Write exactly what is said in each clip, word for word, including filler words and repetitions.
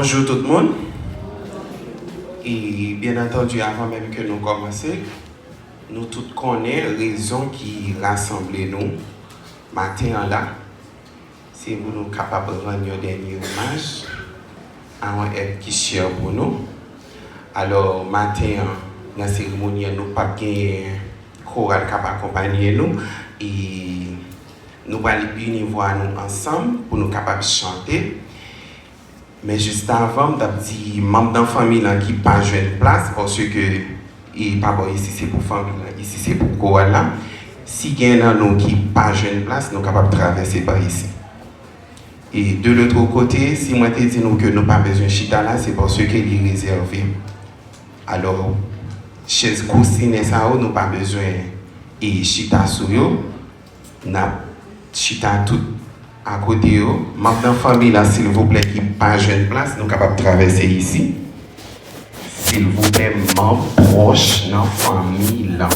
Bonjou tout moun. E byen antandi, avan menm ke nou kòmanse, nou tout konnen rezon ki rasanble nou maten an la. Se pou nou kapab rann yon dènye omaj a yon èt ki chè pou nou. Alò, maten an, nan seremoni an, nou p ap genyen koral k ap akonpanye nou. E nou pral ini vwa nou ansanm pou nou kapab chante. Men jis avan, m t ap di manm nan fanmi lan ki pa jwenn plas, paske, e, pa bò isi se pou fanmi lan, isi se pou koral la. Si gen nan nou ki pa jwenn plas, nou kapab travèse pa isi. E de l'autre côté, si mwen te di nou ke nou pa bezwen chita la, se paske li rezève. Alò, chèz kousinen sa yo, nou pa bezwen, e, chita sou yo. N ap chita tout akote yo. Manm nan fanmi la, silvouplè, ki pa jwenn plas, nou kapab travèse isi. Silvouplè, manm pwòch nan fanmi lan.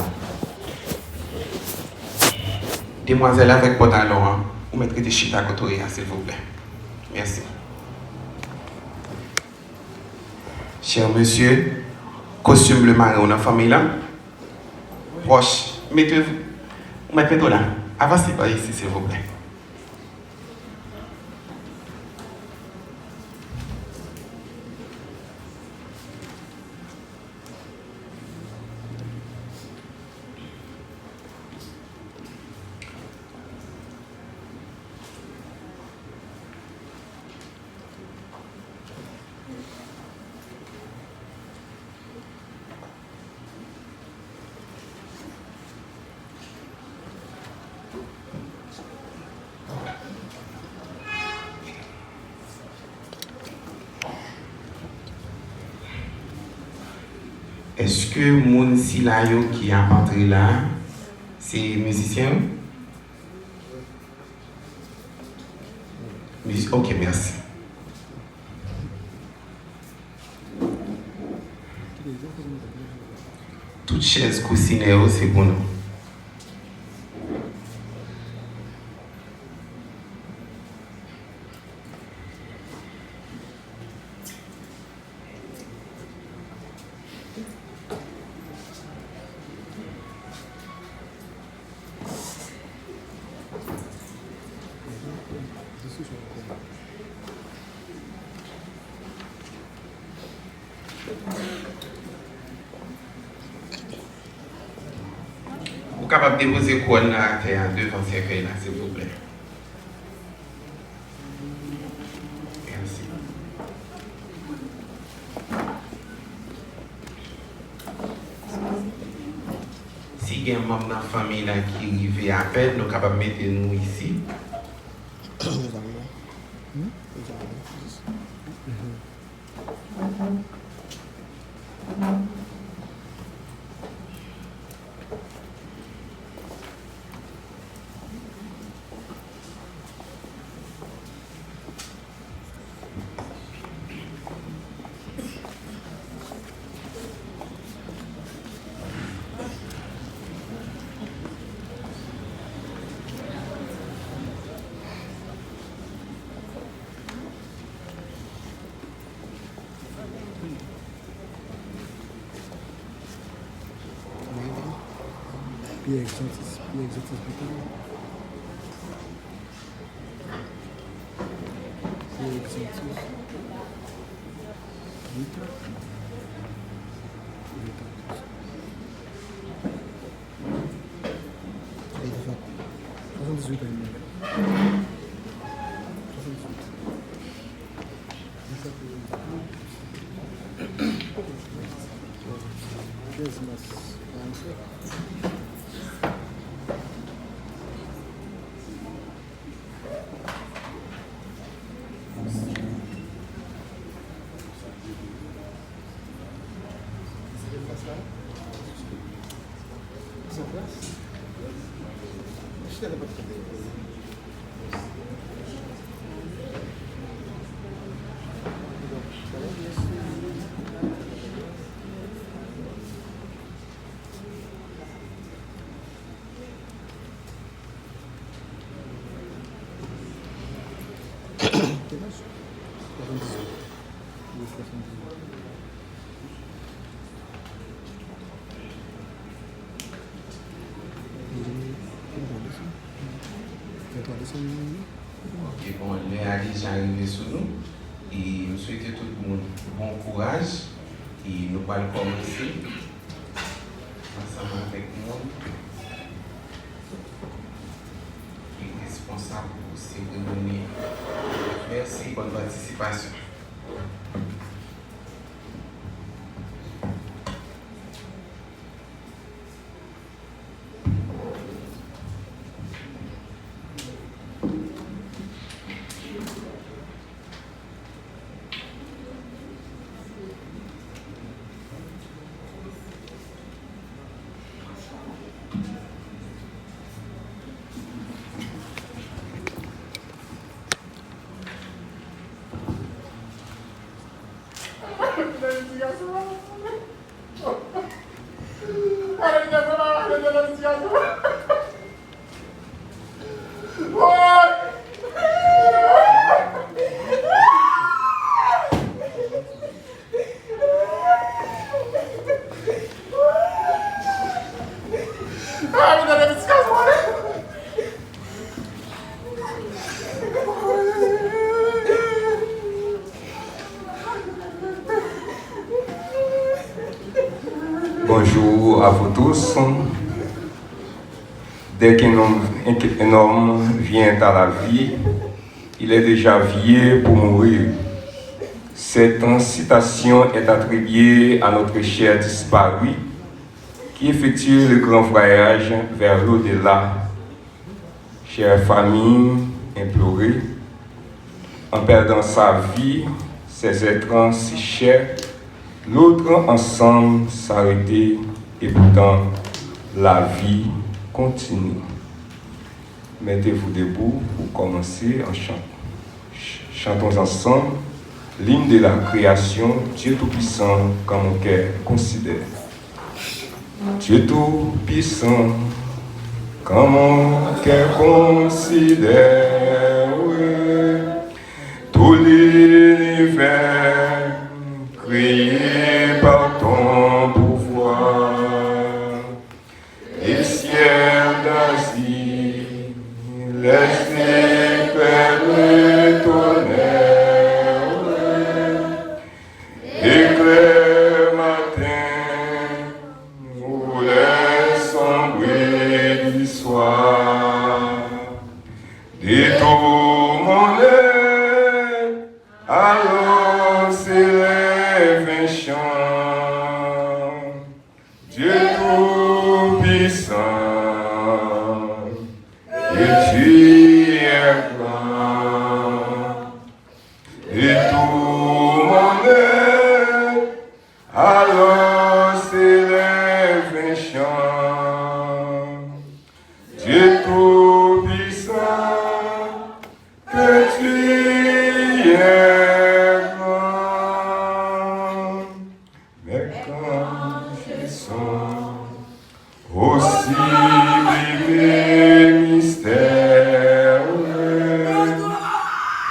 Demwazèl avèk pantalon an, ou mèt rete chita kote w ye a, silvouplè. Mèsi. Chè mesye, kostim ble maren w nan fanmi lan. Pwòch, mete, ou mèt mete w la. Avanse pa isi, silvouplè. Èske moun sila yo ki ap antre la a, se mizisyen yo? Miz-, ok, mèsi. Tout chèz kousinen yo, se pou nou. Ou kapab depoze kouwòn nan atè a devan sèkèy la, silvouplè. Mèsi. Si gen manm nan fanmi la ki rive apèn, nou kapab mete nou isi. Pi egzantis, pi egzantis pito. Pi egzantis. Pi egzantis. Swasanndizuit an, swasanndizuit. Kèz mas karannsèt. Ok, bon, lè a deja rive sou nou. E m swete tout moun bon kouraj. E nou pral kòmanse ansanm avèk moun ki responsab pou seremoni an. Mèsi, bòn patisipasyon. Bonjour à vous tous. Dès qu'un homme, un homme vient à la vie, il est déjà vieux pour mourir. Cette citation est attribuée à notre cher disparu, qui effectue le grand voyage vers l'au-delà. Chère famille implorée, en perdant sa vie, ces êtres si chers, l'autre ensemble s'arrêter, et pourtant la vie continue. Mettez-vous debout pour commencer en chantant. Ch- Chantons ensemble l'hymne de la création, Dieu Tout-Puissant, quand mon cœur considère. Dieu Tout-Puissant, quand mon cœur considère tout l'univers créé par ton pouvoir, les ciels d'azur, les éclairs de tonnerre, éclair matin ou les sombres du soir, de tout mon être, alors s'élève un chant. Dieu Tout-Puissant, que tu es grand, et tout mon être alors s'élève un chant. Dieu Tout-Puissant, que tu es grand. Mes quand je songe au sublime mystère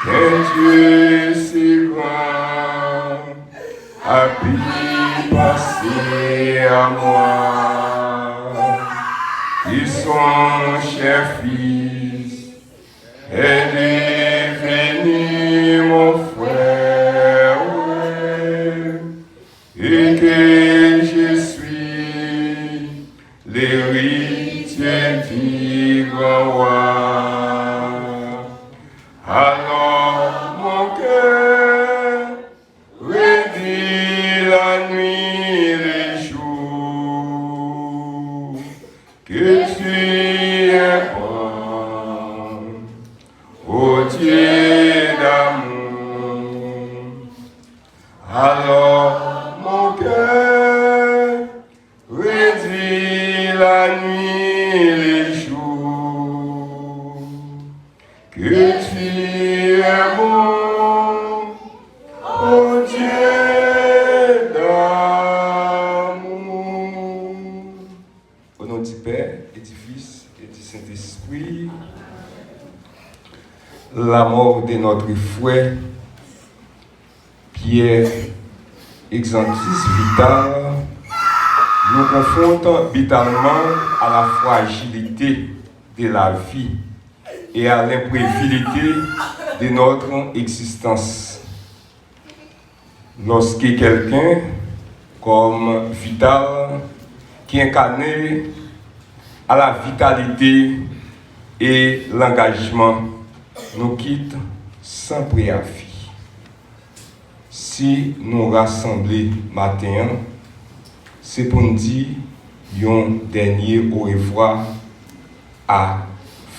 qu'un Dieu si grand a pu passer à moi, que son cher Fils est devenu mon frère, et que je suis l'héritier du grand roi. Alors mon cœur redit la nuit le jour que tu es bon, ô Dieu d'amour. Alors mon cœur redit la nuit le jour que tu es bon, ô Dieu d'amour. Au nom du Père et du Fils et du Saint-Esprit, la mort de notre frère Pierre Exantus Vital nous confronte brutalement à la fragilité de la vie. et à l'imprévabilité de notre existence. Lorsque quelqu'un comme Vital, qui incarnait à la vitalité et l'engagement, nous quitte sans préavis. Si nou rasanble maten an, se pou n di yon dènye orevwa a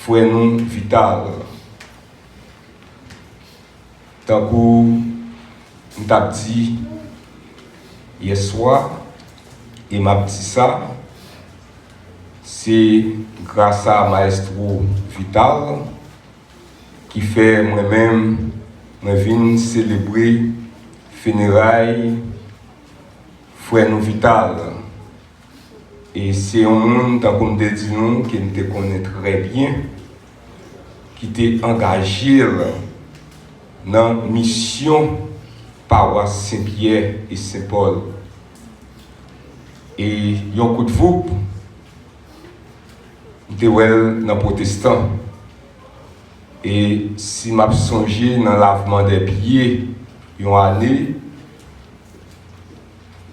frè nou Vital. Tankou m t ap di yèswa, e m ap di sa, se gras a Maestro Vital ki fè mwen menm, mwen vin selebre fineray frè nou Vital. E se yon moun, tankou m te di nou, ke m te konnen trè byen, ki te angaje l nan misyon pawas Sen Pyè e Sen Pòl. E yon kout voup, m te wè l nan Pwotestan. E si m ap sonje nan lavman dè pye yon ane,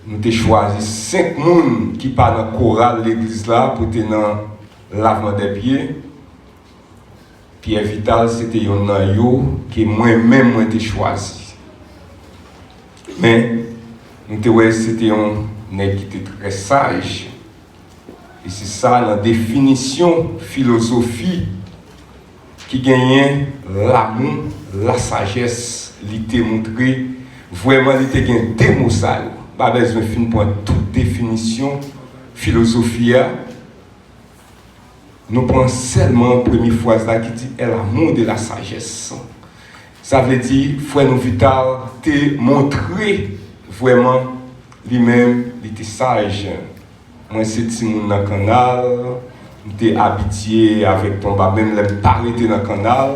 nou te chwazi senk moun ki pa nan koral legliz la pou te nan lavman dè pye. Pyè Vital se te yonn nan yo ke mwen menm mwen te chwazi. Men, nou te wè se te yon nèg ki te trè saj. E se sa nan definisyon filozofi ki genyen lamou, lasajès, li te moutre, vrèman li te gen de mo sa yo. Pa bezwen fin pran tout definisyon filozofi a. Nou pran sèlman premye fraz la ki di, est l'amour de la sagesse. Sa vle di, frè nou Vital te montre vrèman li menm, li te saj. Mwen se timoun nan Kannal, m te abitye avèk Tonba, menm lè m pa rete nan Kannal,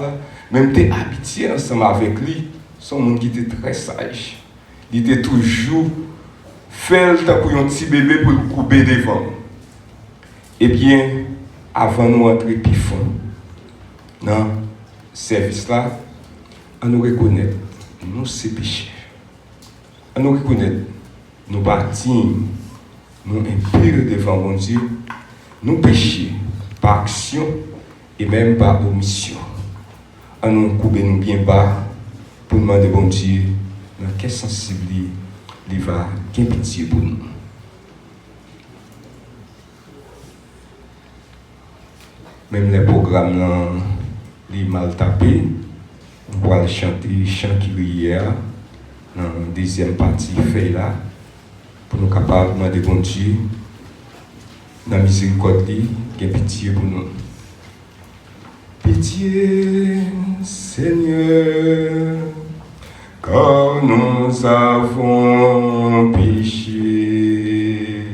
men m te abitye ansanm avèk li. Se yon moun ki te trè saj. Li te toujou fè l tankou yon ti bebe pou l koube devan m. Ebyen, avan nou antre pi fon nan sèvis la, ann nou rekonèt nou se pechè. Ann nou rekonèt nou pa diy, nou enpi devan Bondye, nou peche pa aksyon e menm pa omisyon. Ann nou koube nou byen ba pou n mande Bondye nan kè sansib li, li va gen pitye pou nou. Menm lè pwogram nan li mal tape, nou pral chante chan ki reyè a nan dezyèm pati fèy la, pou nou kapab mande Bondye nan mizerikòd li gen pitye pou nou. Pitié, Seigneur, car nous avons péché.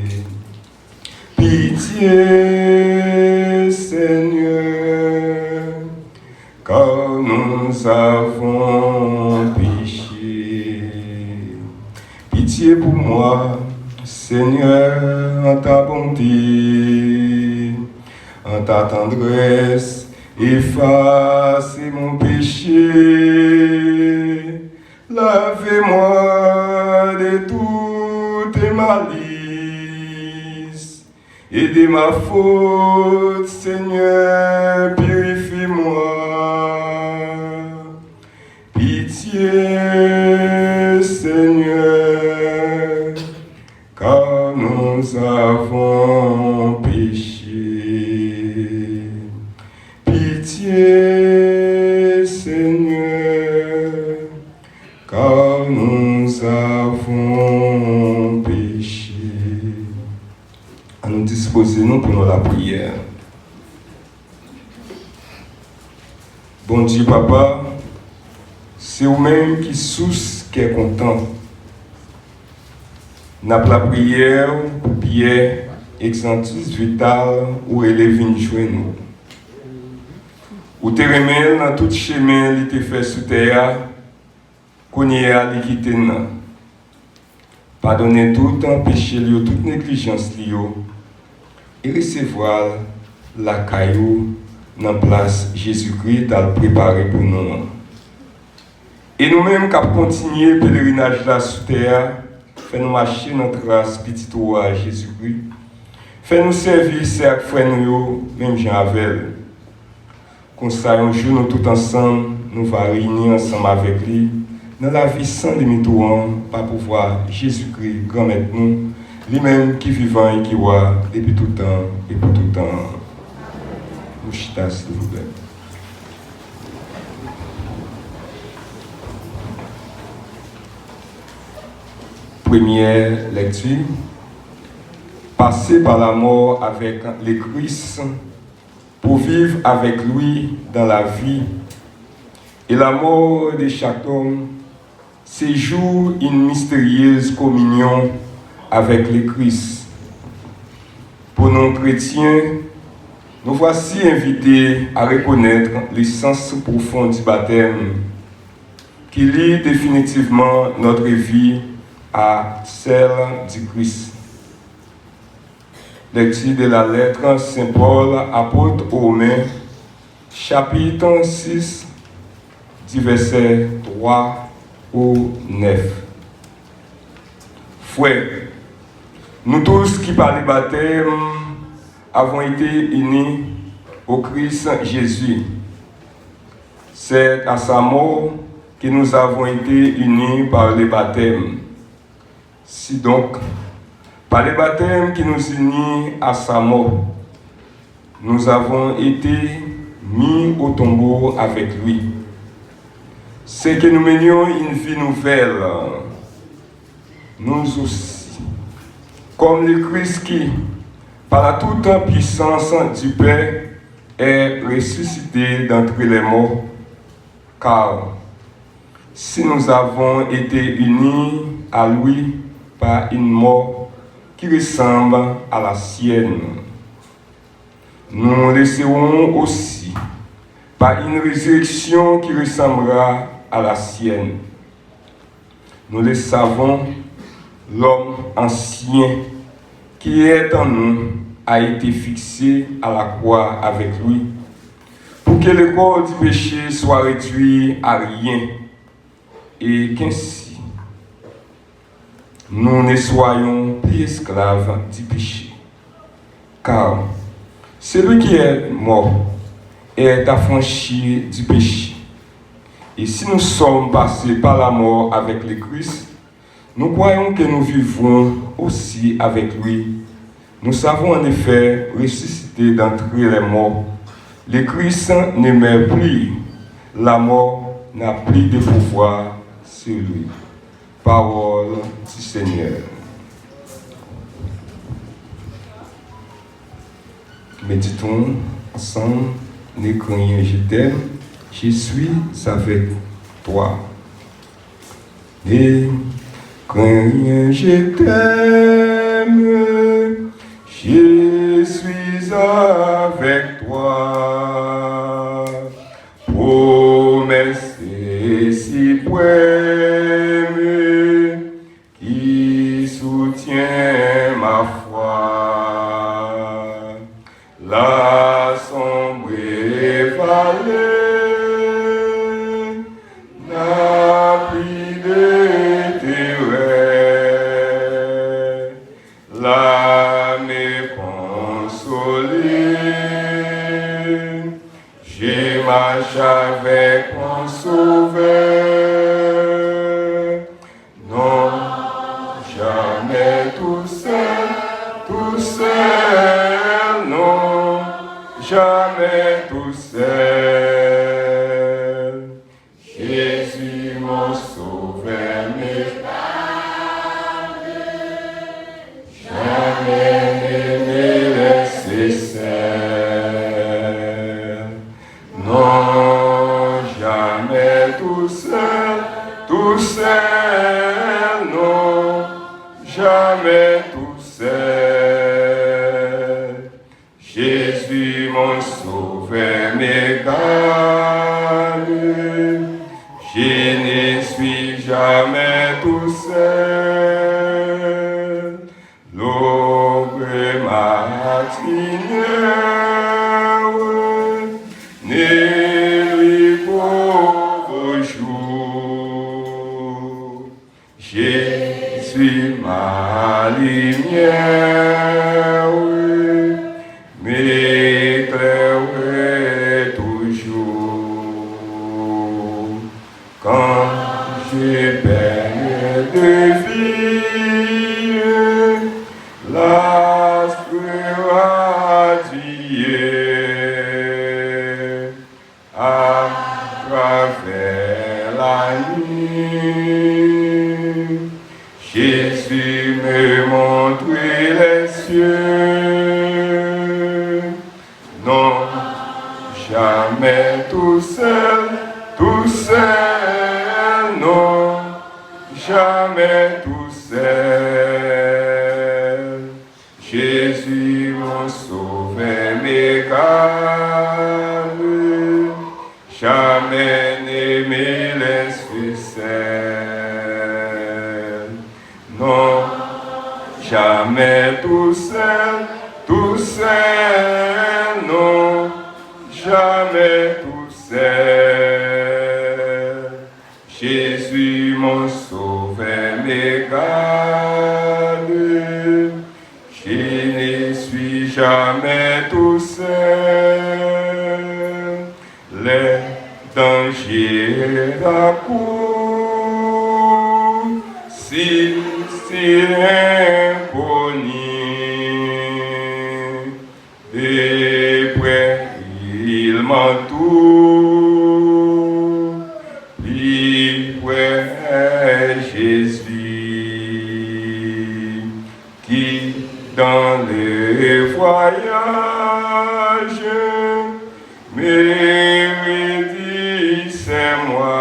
Pitié, Seigneur, car nous avons péché. Pitié pour moi, Seigneur, en ta bonté, en ta tendresse, efface mon péché. Lavez-moi de toute malice et de ma faute, Seigneur, purifie-moi. Pitié, Seigneur, car nous avons péché. Pitié, Seigneur, car nous avons péché. Ann nou dispoze nou pou nou lapriyè. Bondye Papa, se ou menm ki sous kè kontan. N ap lapriyè w pou Pyè Exantus Vital ou rele vin jwenn ou. Ou te renmen l nan tout chemen li te fè sou tè a, kounye a li kite n nan. Padone tout peche l yo, tout neglijans li yo, e resevwa l lakay ou nan plas Jezikri t al prepare pou nou an. E nou menm k ap kontinye pelerinaj la sou tè a, fè nou mache nan tras Pitit ou a Jezikri. Fè nou sèvi sè ak frè nou yo menm jan avè l. Konsa, yon jou nou tout ansanm, nou va reyini ansanm avèk li nan lavi san limit ou an, pa pouvwa Jezikri, Granmèt nou, li menm ki vivan e ki wa depi tout tan e pou tout tan. Nou chita, silvouplè. Premyè lèkti. Pase pa lamò avèk Lekris pou viv avèk li dan lavi. E lamò de chak òm se jou in misteryez kominyon avèk Lekris. Pou nou kretyen, nou vwasi envite a rekonèt lesans pwofon di batèm, ki lie définitivement notre vie à celle du Christ. Lecture de la lettre Saint Paul, apôtre aux Romains, chapitre six, du verset trois au neuf. Frères, nous tous qui par le baptême avons été unis au Christ Jésus, c'est à sa mort que nous avons été unis par le baptême. Si donc, par le baptême qui nous unit à sa mort, nous avons été mis au tombeau avec lui, c'est que nous menions une vie nouvelle, nous aussi, comme le Christ qui, par la toute puissance du Père, est ressuscité d'entre les morts. Car si nous avons été unis à lui par une mort qui ressemble à la sienne, nous le serons aussi par une résurrection qui ressemblera à la sienne. Nous le savons, l'homme ancien qui est en nous a été fixé à la croix avec lui, pour que le corps du péché soit réduit à rien, et qu'ainsi nous ne soyons plus esclaves du péché. Car celui qui est mort est affranchi du péché. Et si nous sommes passés par la mort avec le Christ, nous croyons que nous vivrons aussi avec lui. Nous savons en effet ressuscité d'entre les morts. Le Christ ne meurt plus. La mort n'a plus de pouvoir sur lui. Pawòl di Senyè. Méditons ensemble, Ne crains rien, je t'aime, je suis avec toi. Ne crains rien, je t'aime, je suis avec toi. Promesse suprême qui soutient ma foi. La sombre vallée n'a plus de terreur. L'âme est consolée. Je marche avec mon Sauveur. Non, jamais tout seul, tout seul, non, jamais tout seul. Jésus, mon Sauveur, me garde, jamais ne me laisser seul. Non, jamais tout seul, tout seul, non, jamais tout seul. Jésus, mon Sauveur, me garde, je ne suis jamais tout seul. L'ombre m'attireure, Ma lumière m'éclaire toujours. Quand je perds de vue l'astre radieux à travers la nuit, Jésus me montre les cieux. Non, jamais tout seul, tout seul, non, jamais tout seul. Jésus, mon sauveur, me garde, jamais ne me laisse seul. Non, jamais tout seul, tout seul, non, jamais tout seul. Jésus, mon sauveur, me garde. Je ne suis jamais tout seul. Les dangers, la course, si, si inconnu. De près, il m'entoure, plus près, Jésus, qui dans le voyage me redit, c'est moi.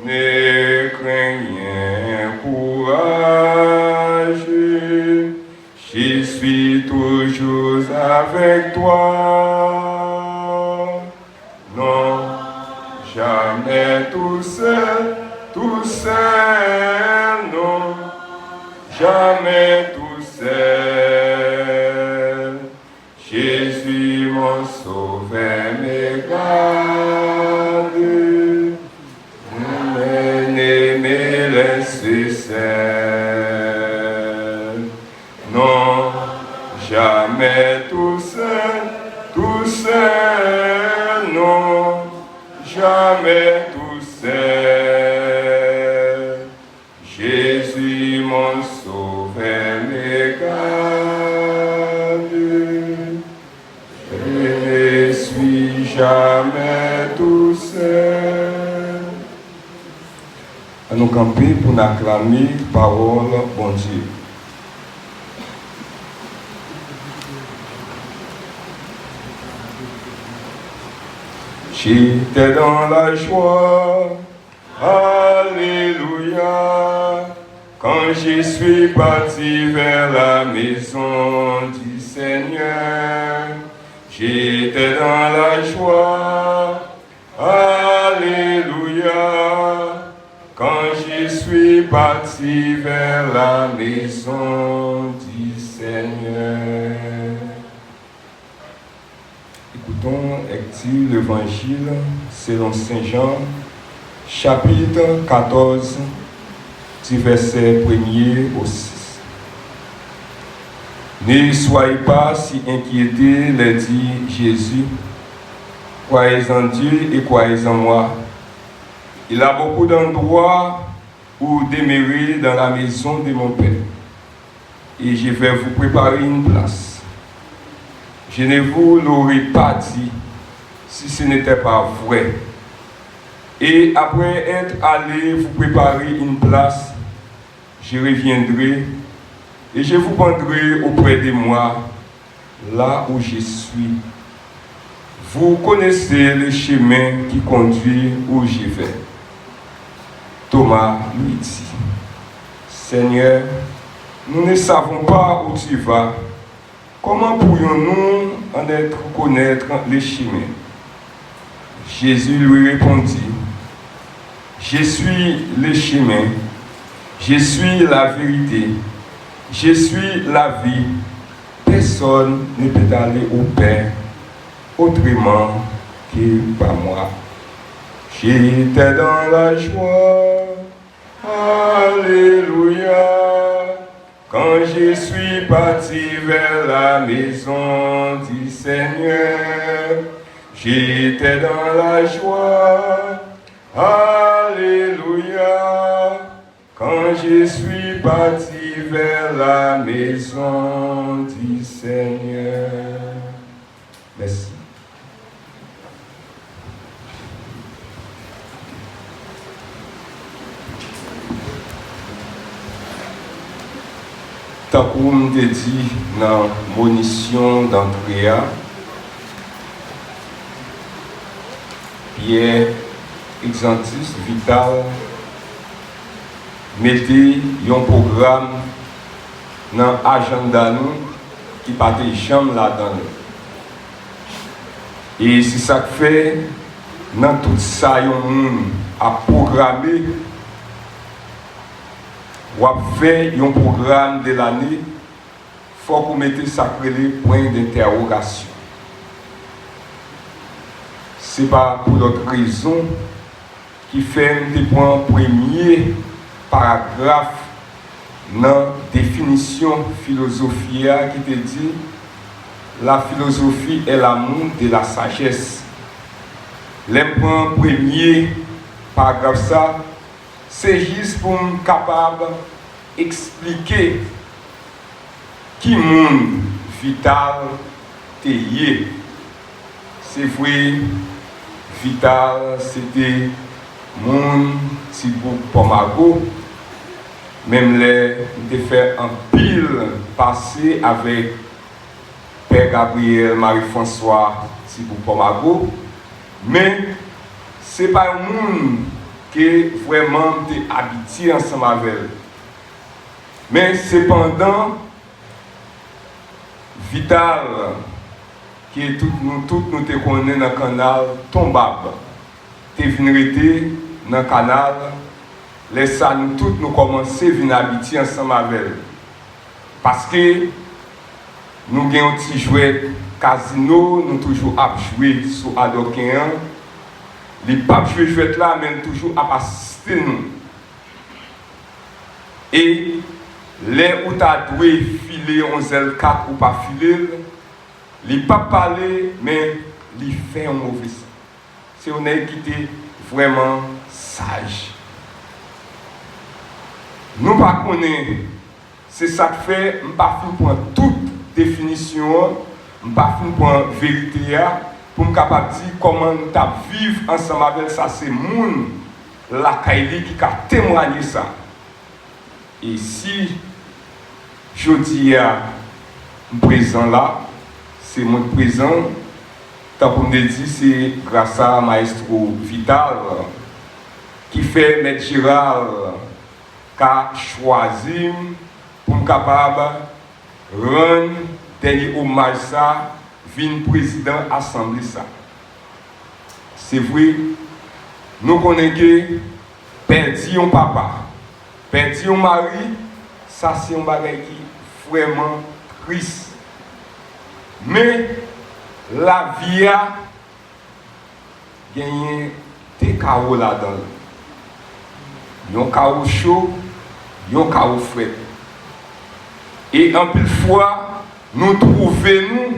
Ne crains rien, courage, je suis toujours avec toi. Non, jamais tout seul, tout seul, non, jamais tout seul. Jésus, mon sauveur, me garde, ne me laisse seul. Non, jamais tout seul, tout seul, non, jamais tout seul. Jésus, mon sauveur, me garde, je ne suis jamais tout seul. Ann nou kanpe pou n aklame pawòl Bondye. J'étais dans la joie, Alléluia. Quand je suis parti vers la maison du Seigneur, j'étais dans la joie. Alléluia. Quand je suis parti vers la maison du Seigneur. Écoutons lecture l'Évangile selon Saint Jean, chapitre quatorze, du verset premier au six. Ne soyez pas si inquiétés, leur dit Jésus, croyez en Dieu et croyez en moi. Il a beaucoup d'endroits où demeurer dans la maison de mon Père, et je vais vous préparer une place. Je ne vous l'aurais pas dit si ce n'était pas vrai. Et après être allé vous préparer une place, je reviendrai et je vous prendrai auprès de moi, là où je suis. Vous connaissez le chemin qui conduit où je vais. Thomas lui dit, Seigneur, nous ne savons pas où tu vas. Comment pourrions-nous en être connaître le chemin ? Jésus lui répondit, Je suis le chemin, je suis la vérité, je suis la vie. Personne ne peut aller au Père autrement que par moi. J'étais dans la joie. Alléluia. Quand je suis parti vers la maison du Seigneur, j'étais dans la joie. Alléluia. Quand je suis parti vers la maison du Seigneur. Mèsi. Tankou m te di nan monisyon dantre a, Pierre Exantus Vital mete yon pwogram nan ajanda nou ki pa te janm ladan l. E se sa k fè, nan tout sa yon moun ap pwograme, w ap fè yon pwogram de lane, fòk ou mete sa k rele pwen dentèwogasyon. Se pa pou lòt rezon ki fè m te pran premye paragraf nan definisyon filozofi a ki te di, La philosophie est l'amour de la sagesse. Lè m pran premye paragraf sa, se jis pou m kapab eksplike ki moun Vital te ye. Se vre, Vital se te moun ti bouk Pòmago, menm lè m te fè anpil pase avèk Pè Gabriel Marie François ti bouk Pòmago, men se pa yon moun ke vrèman m te abitye ansanm avè l. Men sepandan, Vital, ke tout nou, tout nou te konnen nan kannal Tonbab, te vin rete nan kannal, lè sa nou tout nou kòmanse vin abitye ansanm avè l. Paske nou gen yon ti jwèt kazino, nou toujou ap jwe sou adòken an. Li p ap jwe jwèt la, men l toujou ap asiste nou. E lè ou ta dwe file yon zèl kat ou pa file l, li p ap pale, men li fè yon move san. Se yon nèg ki te vrèman saj. Nou pa konnen, se sa k fè m pa fin pran tout definisyon an, m pa fin pran verite a, pou m kapab di kòman n t ap viv ansanm avè l. Sa se moun lakay li ki ka temwanye sa. E si jodi a m prezan la, se mwen k prezan, tankou m te di, se gras a Maestro Vital ki fè Mèt Gérald ka chwazi m pou m kapab rann dènye omaj sa, vin prezidan asanble sa. Se vre, nou konnen ke pèdi yon papa, pèdi yon mari, sa se yon bagay ki vrèman tris. Men, lavi a genyen de kawo ladan l. Yon kawo cho, yon kawo frèt. E anpil fwa, nou twouve nou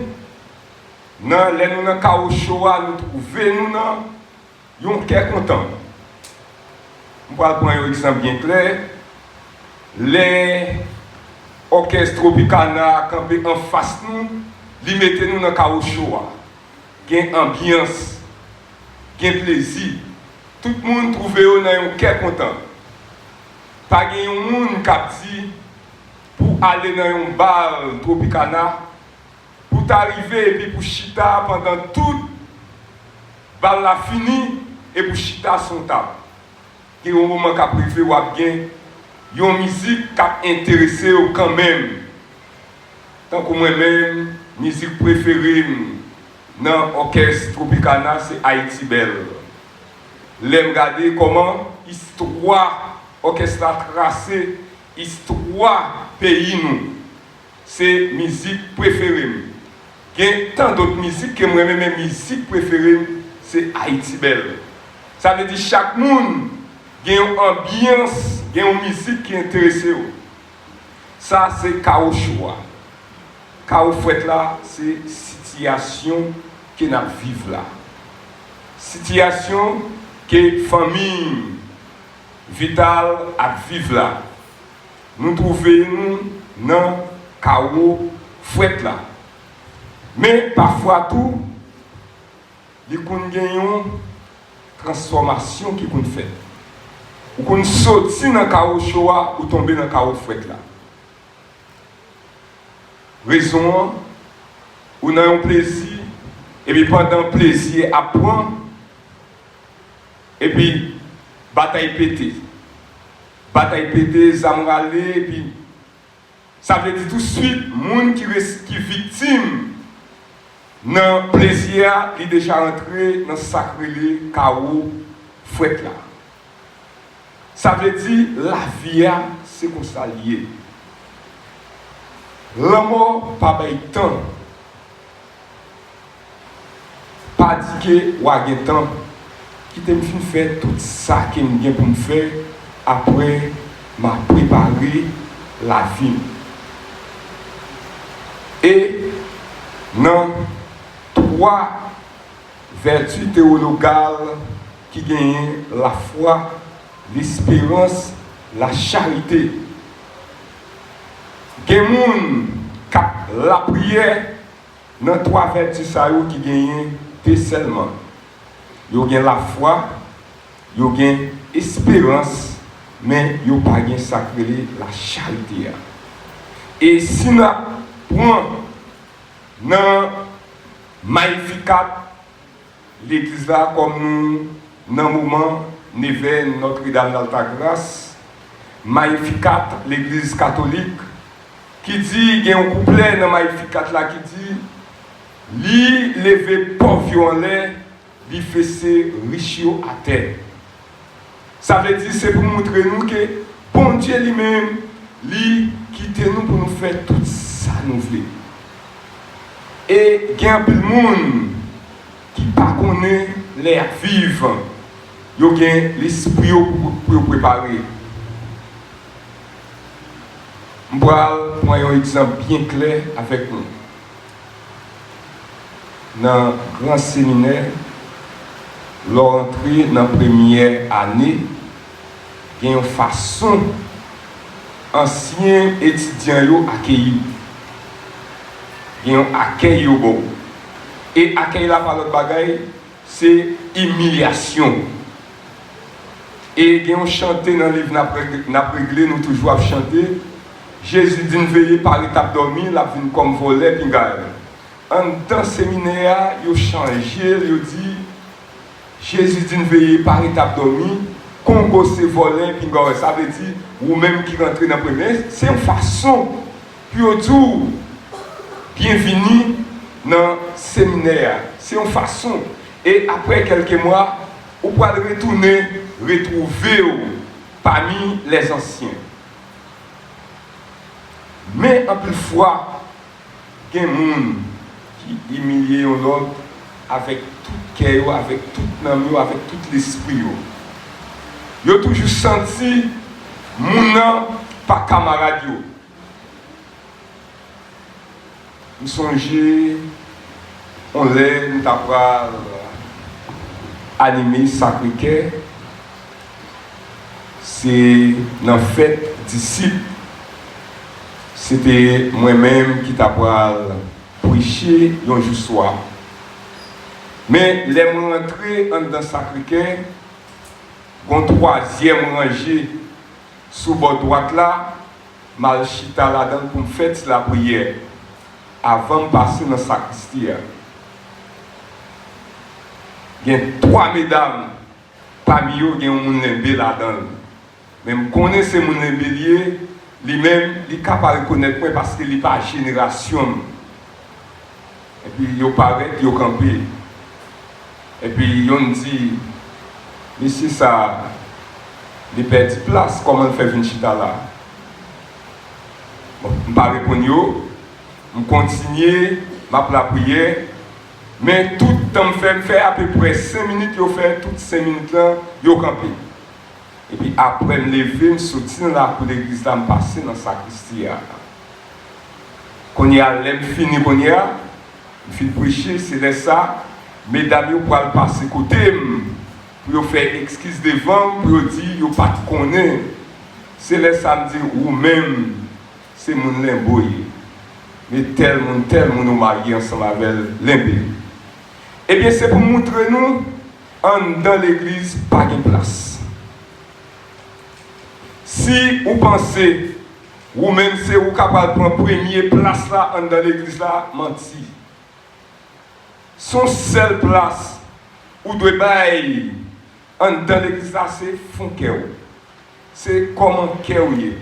nan, lè nou nan kawo cho a, nou twouve nou nan yon kè kontan. M pral pran yon egzanp byen klè. Lè òkès Tropicana a kanpe anfas nou, li mete nou nan kawo cho a. Gen anbyans, gen plezi. Tout moun twouve yo nan yon kè kontan. Pa gen yon moun k ap di pou ale nan yon bal Tropicana, pou ta rive epi pou chita pandan tout bal la fini e pou chita sou yon tab. Gen yon moman k ap rive, w ap gen yon mizik k ap enterese w kanmenm. Tankou mwen menm, mizik prefere m nan òkès Tropicana se Ayiti Bèl. Lè m gade kòman istwa òkès la trase istwa peyi nou, se mizik prefere m. Gen tan dòt mizik ke mwen renmen, men mizik prefere m se Ayiti Bèl. Sa vle di chak moun gen yon anbyans Gen yon mizik ki enterese w. Sa se kawo cho a. Kawo fwèt la se sitiyasyon ke n ap viv la. Sitiyasyon ke fanmi Vital ap viv la. Nou twouve nou nan kawo fwèt la. Men pafwa tou, li konn gen yon transfòmasyon ki konn fèt. Ou konn soti nan kawo cho a, ou tonbe nan kawo fwèt la. Rezon an, ou nan yon plezi, epi pandan plezi ap pran, epi batay pete. Batay pete, zam rale, epi sa vle di touswit, moun ki res-, ki viktim nan plezi a, li deja rantre nan sa k rele kawo fwèt la. Sa vle di, lavi a, se konsa l ye. Lanmò pa bay tan. Pa di ke w a gen tan. Kite m fin fè tout sa ke m gen pou m fè, apre m a prepare lavi m. E nan twa vèti teyologal ki genyen lafwa, lesperans, lacharite. Gen moun k ap lapriyè nan twa vèti sa yo ki genyen de sèlman. Yo gen lafwa, yo gen esperans, men yo pa gen sa k rele lacharite a. E si n ap pran nan Magnificat, legliz la, kòm nou nan moman nevèn Notre Dame d'Altagrace, Magnificat, legliz katolik, ki di, gen yon kouplè nan Magnificat la ki di, li leve pòv yo anlè, li fese rich yo atè. Sa vle di, se pou moutre nou ke Bondye li menm, li kite nou pou nou fè tout sa nou vle. E gen anpil moun ki pa konnen lè y ap viv, yo gen lespri yo pou, pou yo prepare. M pral pran yon egzanp byen klè avèk nou. Nan gran seminè, lè w antre nan premyè ane, gen yon fason ansyen etidyan yo akeyi. Gen yon akèy yo ba w. E akèy la pa lòt bagay, se imilyasyon. E gen yon chante nan liv n ap reg-, n ap regle, nou toujou ap chante, Jezi di n veye, pare t ap dòmi, l ap vin kòm vòlè pingay. Anndan seminè a, yo chanje l, yo di, Jezi di n veye, pare t ap dòmi, Kongo se vòlè pingay. Sa vle di, ou menm ki rantre nan premye, se yon fason pou yo di w, byenvini nan seminè a. Se yon fason. E apre kèlke mwa, ou pral retounen retwouve w pami lèzansyen. Men anpil fwa, gen moun ki imilye yon lòt avèk tout kè yo, avèk tout nanm yo, avèk tout lespri yo. Yo toujou santi moun nan pa kamarad yo. M sonje yon lè m ta pral anime Sacré-Cœur, se nan fèt disip, se te mwen menm ki ta pral preche yon jou swa. Men lè mwen rantre anndan Sacré-Cœur, gon twazyèm ranje sou bò dwat la, m al chita ladan l pou m fè ti lapriyè avan m pase nan sakristi a. Gen twa medam, pami yo gen yon moun Lenbe ladan l. Men m konnen se moun Lenbe li ye, li menm, li ka pa rekonèt mwen paske li pa jenerasyon m. Epi yo parèt, yo kanpe. Epi yonn di, "Mesye sa, li pèdi plas, kòman l fè vin chita la?" Bon, m pa reponn yo, m kontinye, m ap lapriyè, men tout tan m fè, m fè apeprè senk minit, yo fè tout senk minit lan, yo kanpe. Epi apre m leve, m soti nan lakou legliz la, m pase nan sakristi a. Kounye a, lè m fini kounye a, m fin preche, se lè sa, medam yo pral pase kote m pou yo fè eskiz devan m, pou yo di yo pa t konnen. Se lè sa m di, ou menm, se moun Lenbo w ye. Men tèl moun, tèl moun ou marye ansanm avè l, Lenbe. Ebyen, se pou m moutre nou, anndan legliz pa gen plas. Si ou panse ou menm se ou k ap al pran premye plas la anndan legliz la, manti. Se yon sèl plas ou dwe bay anndan legliz la, se fon kè w. Se kòman kè w ye.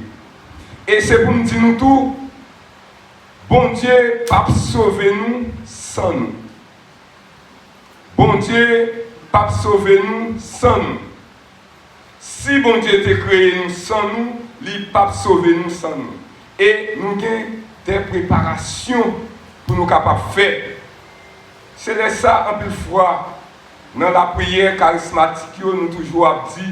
E se pou m di nou tou, Bondye p ap sove nou san nou. Bondye p ap sove nou san nou. Si Bondye te kreye nou san nou, li p ap sove nou san nou. E nou gen de preparasyon pou nou kapab fè. Se lè sa, anpil fwa, nan lapriyè karismatik yo, nou toujou ap di,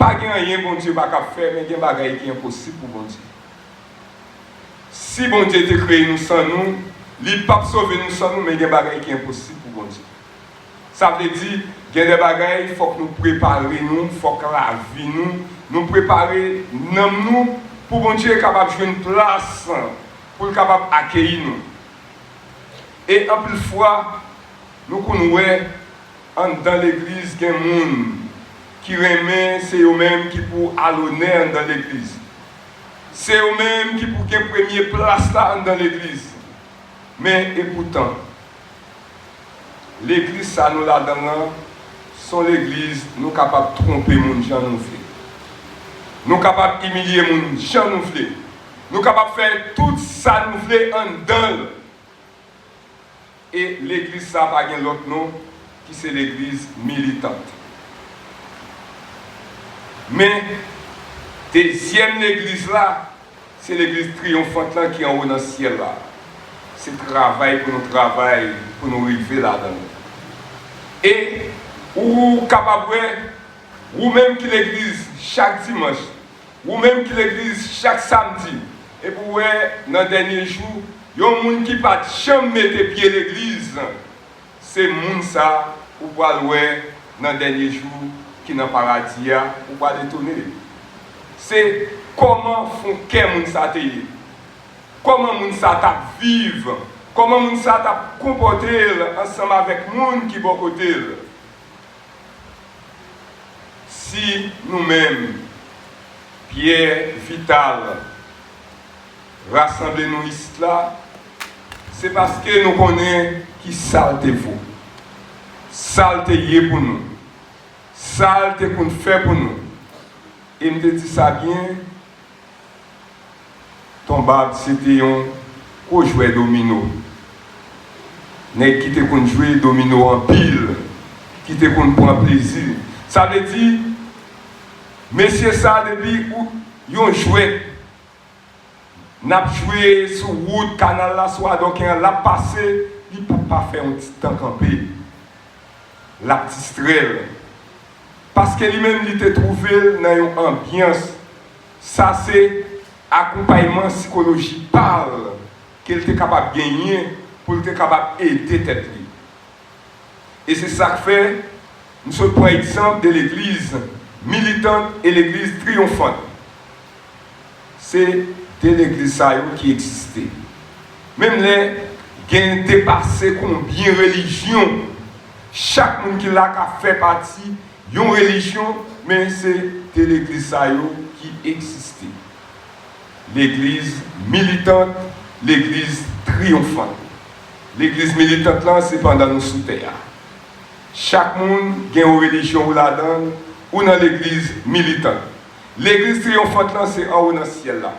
pa gen anyen Bondye pa kab fè, men gen bagay ki enposib pou Bondye. Si Bondye te kreye nou san nou, li p ap sove nou san nou, men gen bagay ki enposib pou Bondye. Sa vle di, gen de bagay, fòk nou prepare nou, fòk lavi nou, nou prepare nanm nou pou Bondye kapab jwenn plas, pou l kapab akeyi nou. E anpil fwa, nou konn wè anndan legliz gen moun ki renmen se yo menm ki pou al onè anndan legliz. Se yo menm ki pou gen premye plas la anndan legliz. Men epoutan, legliz sa nou ladan l lan, se yon legliz nou kapab twonpe moun jan nou vle. Nou kapab imilye moun jan nou vle. Nou kapab fè tout sa nou vle anndan l. E legliz sa pa gen lòt non ki se legliz militant. Men, dezyèm legliz la, se legliz triyonfant lan ki anwo nan syèl la. Se travay pou nou travay, pou nou rive ladan l. E ou kapab wè, ou menm ki legliz chak dimanch, ou menm ki legliz chak samdi, epi w wè nan dènye jou, yon moun ki pa t janm mete pye legliz, se moun sa ou pral wè nan dènye jou ki nan paradi a, ou pral etone. Se kòman fon kè moun sa te ye. Kòman moun sa t ap viv, kòman moun sa t ap konpòte l ansanm avèk moun ki bò kote l. Si nou menm, Pyè Vital, rasanble nou isit la, se paske nou konnen ki sa l te vo, sa l te ye pou nou, sa l te konn fè pou nou. E m te di sa byen, Ton Bab se te yon gwo jwè domino. Nèg ki te konn jwe domino anpil, ki te konn pran plezi. Sa vle di, mesye sa, depi ou, yon jwèt, n ap jwe sou wout kanal la, sou Adòken an, l ap pase, li p ap pa fè yon ti tan kanpe. L ap distrè l. Paske li menm, li te twouve l nan yon anbyans. Sa se akonpayman sikolojik pa l ke l te kapab genyen pou l te kapab ede tèt li. E se sa k fè m sot pran egzanp de legliz militant e legliz triyonfant. Se de legliz sa yo ki egziste. Menm lè gen depase konbyen relijyon, chak moun ki la ka fè pati yon relijyon, men se de legliz sa yo ki egziste. Legliz militant, legliz triyonfant. Legliz militant lan, se pandan nou sou tè a. Chak moun gen yon relijyon ou ladan l, ou nan legliz militant. Legliz triyonfant lan se anwo nan syèl la,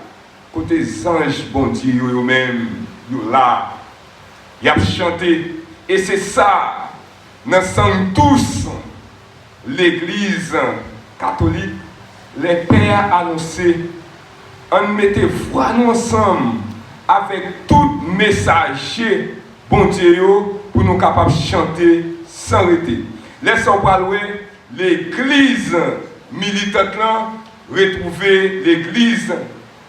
kote zanj Bondye yo, yo menm, yo la, y ap chante. E se sa, nan Sanctus, legliz katolik, lè pè a anonse, ann mete vwa nou ansanm avèk tout mesaje Bondye yo pou nou kapab chante san rete. Lè sa w pral wè legliz militant lan retwouve legliz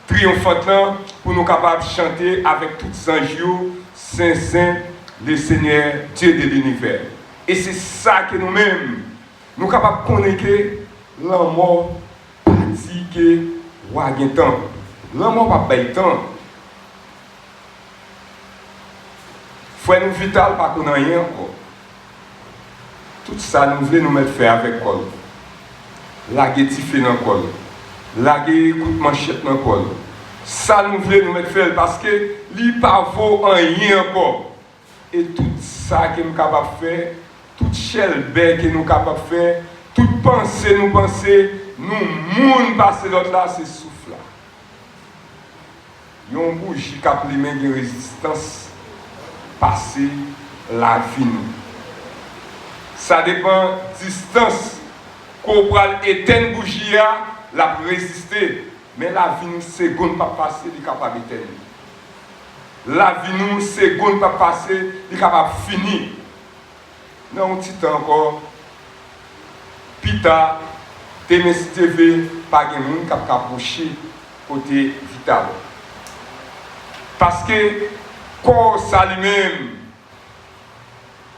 triyonfant lan pou nou kapab chante avèk tout zanj yo, Sen, sen, le Senyè, Dye de linivè. E se sa ke nou menm, nou kapab konnen ke lanmò pa di ke w a gen tan. Lanmò p ap bay tan. Frè nou Vital pa konn anyen ankò. Tout sa nou vle nou mèt fè avèk kò l. Lage dife nan kò l. Lage kout manchèt nan kò l. Sa nou vle nou mèt fè l paske li pa vo anyen ankò. E tout sa ke m kapab fè, tout chèlbè ke nou kapab fè, tout panse nou panse nou moun pase lòt la, se souf la. Yon bouji k ap limen gen rezistans pase lavi nou. Sa depann distans ke w pral etenn bouji a, l ap reziste. Men lavi nou, segonn p ap pase, li kapab etenn. Lavi nou, segonn p ap pase, li kapab fini. Nan yon ti tan ankò, pita, demen si Dye vle, pa gen moun k ap ka pwoche kote Vital. Paske kò sa li menm,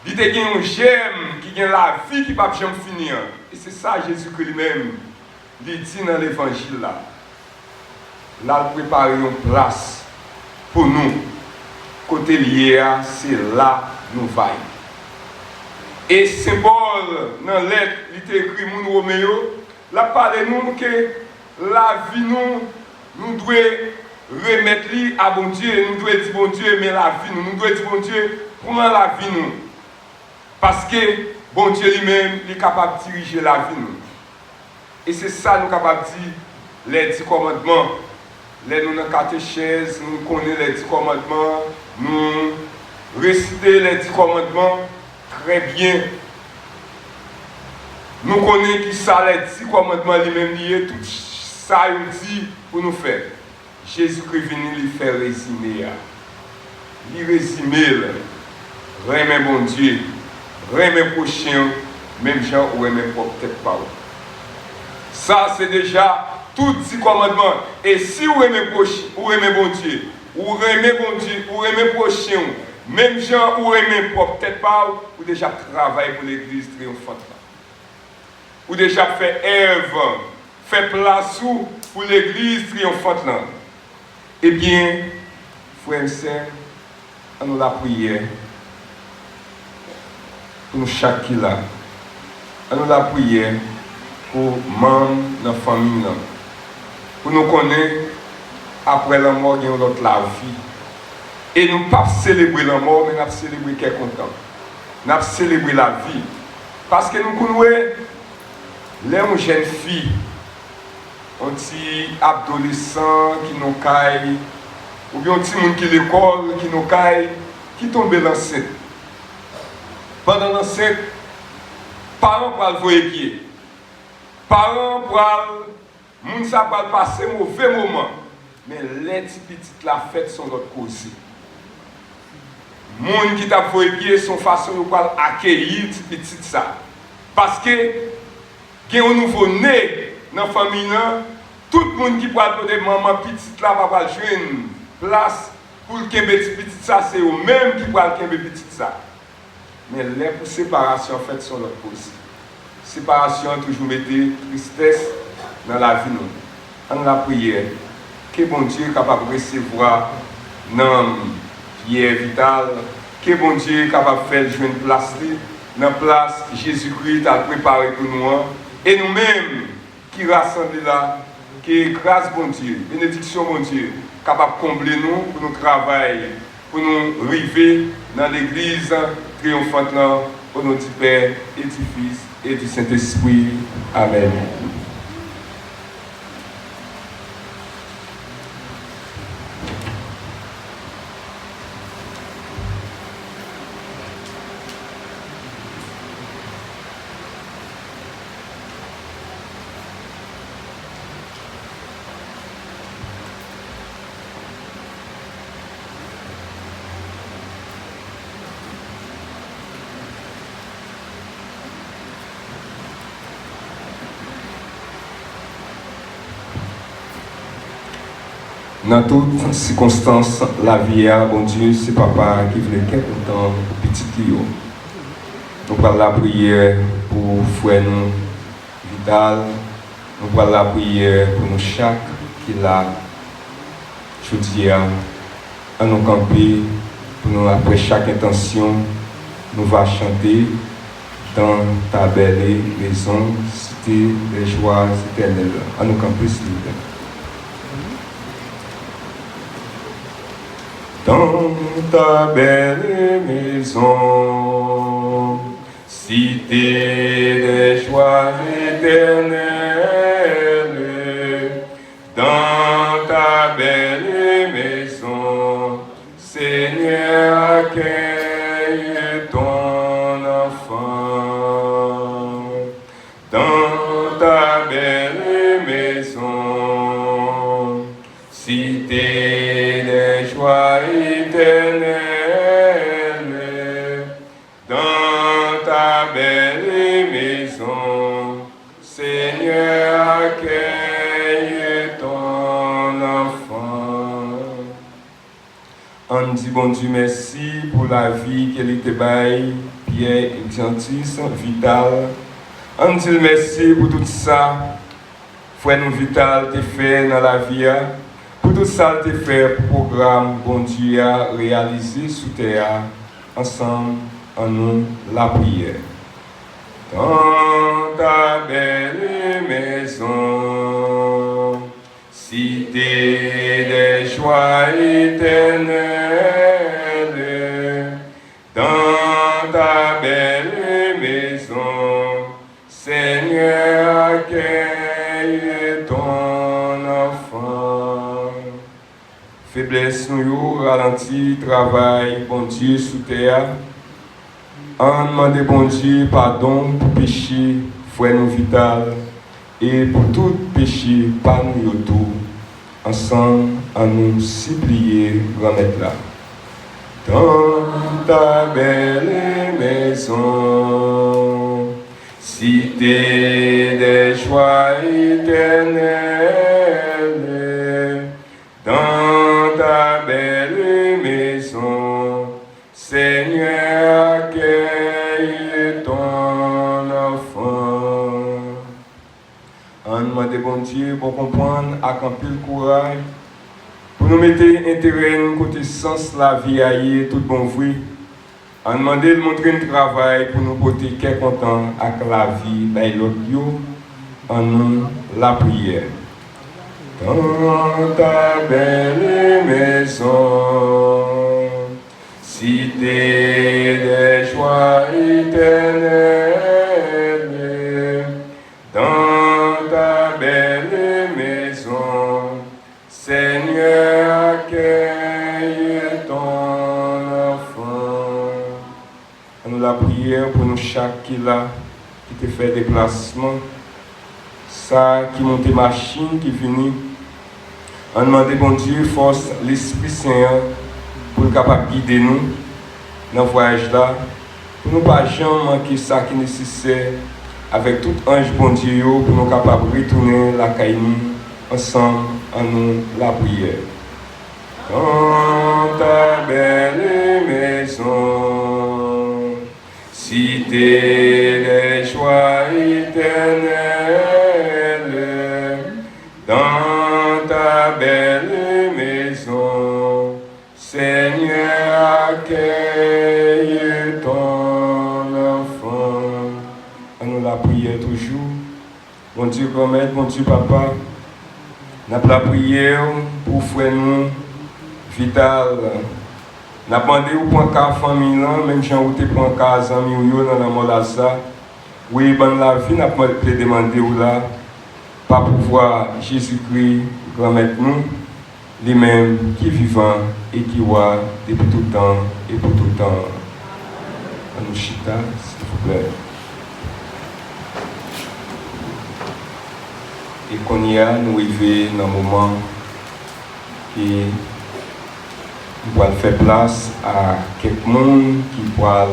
li te gen yon jèm ki gen lavi ki p ap janm fini an. E se sa Jezikri li menm, li di nan levanjil la. L al prepare yon plas pou nou. Kote l ye a, se la nou va ye. E Sen Pòl, nan lèt li te ekri moun Women yo, l ap pale nou ke lavi nou, nou dwe remèt li a Bondye, nou dwe di Bondye, men lavi nou, nou dwe di Bondye, pran lavi nou. Paske Bondye li menm, li kapab dirije lavi nou. E se sa nou kapab di, lè di kòmandman. Lè nou nan katechèz, nou konnen lè di kòmandman, nou resite lè di kòmandman trè byen. Nou konnen ki sa lè di kòmandman li menm li ye, tout sa yo di pou nou fè. Jezikri vini, li fè rezime a. Li rezime l, renmen Bondye, renmen pwochen w, menm jan ou renmen pwòp tèt pa w. Sa se deja tout di kòmandman. E si w renmen pwoch-, ou renmen Bondye, ou renmen Bondye, ou renmen pwochen w, menm jan ou renmen pwòp tèt pa w, ou deja ap travay pou legliz triyonfant la. Ou deja ap fè èv, fè plas ou pou legliz triyonfant lan. Ebyen, frè e sè, ann nou lapriyè pou nou chak ki la. Ann nou lapriyè pou manm nan fanmi n lan. Pou nou konnen, apre lanmò, gen yon lòt lavi. E nou p ap selebre lanmò, men n ap selebre kè kontan. N ap selebre lavi. Paske nou konn wè, lè yon jèn fi, yon ti adolesan ki nan kay, oubyen yon timoun ki lekòl ki nan kay, ki tonbe ansent. Pandan l ansent, paran pral voye pye. Paran pral Moun sa pral pase move moman, men lè ti pitit la fèt, se yon lòt koze. Moun ki t ap voye pye, se yon fason yo pral akeyi ti pitit sa. Paske gen yon nouvo ne nan fanmi nan, tout moun ki pral kote manman pitit la pa pral jwenn plas pou l kenbe ti pitit sa, se yo menm ki pral kenbe pitit sa. Men lè pou separasyon fèt, se yon lòt koze. Separasyon an toujou mete tristès nan lavi nou. Ann lapriyè, ke Bondye kapab resevwa nanm Pierre Vital, ke Bondye kapab fè l jwenn plas li nan plas Jezikri t al prepare pou nou an, e nou menm, ki rasanble la, ke gras Bondye, benediksyon Bondye kapab konble nou pou nou travay, pou nou rive nan legliz triyonfant lan, o non di Pè e di Fis e di Sentespri. Amèn. Nan tout sikonstans lavi a, Bondye se papa ki vle kè kontan pou pitit li yo. Nou pral lapriyè pou frè nou Vital, nou pral lapriyè pou nou chak ki la jodi a. An nou kanpe pou nou, apre chak entansyon, nou va chante Dans ta belle maison, cité des joies éternelles. An nou kanpe, silvouplè. Dans ta belle maison, cité des joies éternelles, dans ta belle maison, Seigneur, accueille ton enfant. Dans ta belle maison, cité des joies éternelles, dans ta belle maison, Seigneur, accueille ton enfant. Ann di Bondye mèsi pou lavi ke li te bay Pierre Exantus Vital. Ann di l mèsi pou tout sa frè nou Vital te fè nan lavi a, pou tout sa l te fè pou pwogram Bondye a reyalize sou tè a. Ansanm, ann nou lapriyè. Dans ta belle maison, cité des joies éternelles, dans ta belle maison, Seigneur, accueille ton enfant. Feblès nou yo ralanti travay Bondye sou tè a. Ann mande Bondye padon pou peche frè nou Vital e pou tout peche pa nou yo tou. Ansanm, ann nou sipliye Granmèt la. Dans ta belle maison, cité des joies éternelles, dans ta belle maison, Seigneur, accueille ton enfant. Ann mande Bondye bon konprann ak anpil kouraj pou nou mete enterè n kote sans lavi a ye tout bon vre. Ann mande l montre n travay pou nou pote kè kontan ak lavi bay lòt yo. Ann nou lapriyè. Dans ta belle maison, cité des joies éternelles, dans ta belle maison, Seigneur, accueille ton enfant. Ann nou lapriyè pou nou chak ki la, ki te fè deplasman, sa ki monte machin, ki vini. Ann mande Bondye fòs Lespri Sen an pou l kapab gide nou nan vwayaj la, pou nou pa janm manke sa ki nesesè avèk tout anj Bondye yo, pou nou kapab retounen lakay nou ansanm. Ann nou lapriyè. Dans ta belle maison, cité des joies éternelles, dans ta belle maison, Seigneur, accueille ton enfant. Ann nou lapriyè toujou. Bondye Granmèt, Bondye Papa, n ap lapriyè w pou frè nou Vital. N ap mande w pran ka fanmi lan, menm jan ou te pran ka zanmi w yo nan lanmò Laza. Wi, ban n lavi n ap plede mande w la, pa pouvwa Jezikri, Granmèt nou, li menm ki vivan e ki wa depi tout tan e pou tout tan. Ann nou chita, silvouplè. E kounye a, nou rive nan moman ke nou pral fè plas a kèk moun ki pral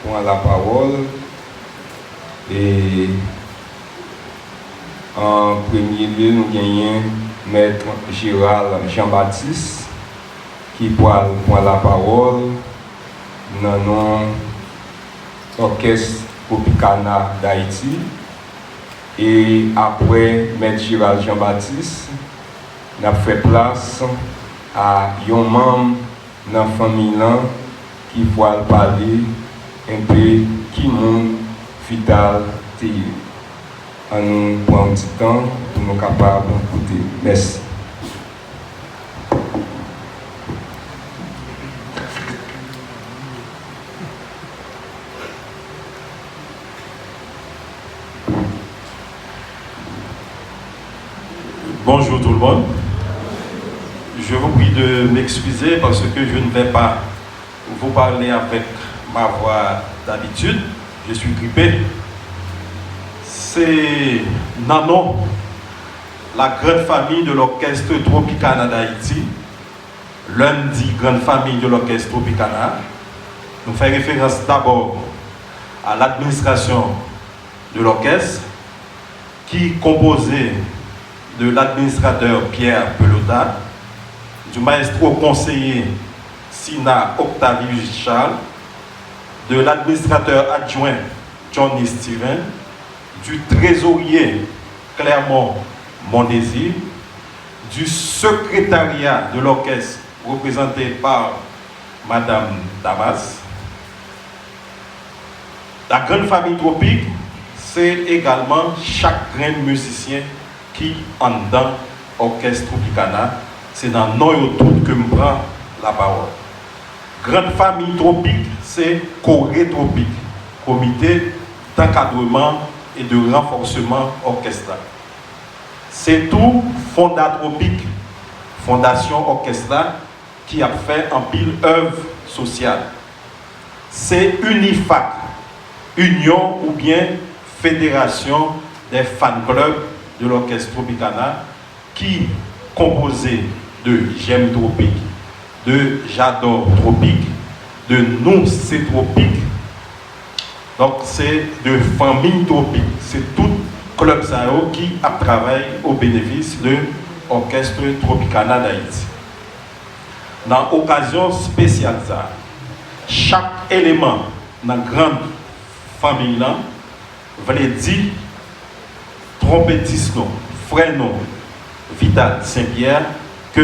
pran lapawòl. E an premye lye, nou genyen Mèt Gérald Jean Baptiste, ki pral pran lapawòl nan non Òkès Tropicana Dayiti. E apre Mèt Gérald Jean Baptiste, n ap fè plas a yon manm nan fanmiy lan ki pral pale enpe ki moun Vital te ye. Ann nou pran yon ti tan pou nou kapab koute. Mèsi. Bonjour tout le monde. Je vous prie de m'excuser parce que je ne vais pas vous parler avec ma voix d'habitude. Je suis grippé. C'est Nanon, la grande famille de l'orchestre Tropicana d'Haïti. Lè n di grande famille de l'orchestre Tropicana, nou fè référence d'abord à l'administration de l'orchestre, qui est composée de l'administrateur Pierre Pelota, du maestro conseiller Sina Octavius Charles, de l'administrateur adjoint Johnny Steven, du trésorier Clermont Mondésir, du secrétariat de l'orchestre représenté par Madame Damas. La grande famille Tropique, se egalman chak grenn mizisyen ki anndan òkès Tropicana, se nan non yo tout ke m pran lapawòl. Grann fanmi Tropik se Kore Tropik, Comité d'encadrement et de renforcement orchestre la. Se tou Fonda Tropik, fondasyon òkès la, ki ap fè anpil èv sosyal. Se UNIFAC, Union oubyen Fédération des Fan Club de l'Orchestre Tropicana, ki konpoze de J'aime Tropique, de J'adore Tropique, de Nous c'est Tropique. Donk, se de fanmi Tropik. Se tout klèb sa yo ki ap travay o benefis de Orchestre Tropicana d'Haïti. Nan okazyon espesyal sa, chak eleman nan grann fanmi lan vle di twonpetis nou, frè nou, Vital St Pierre, ke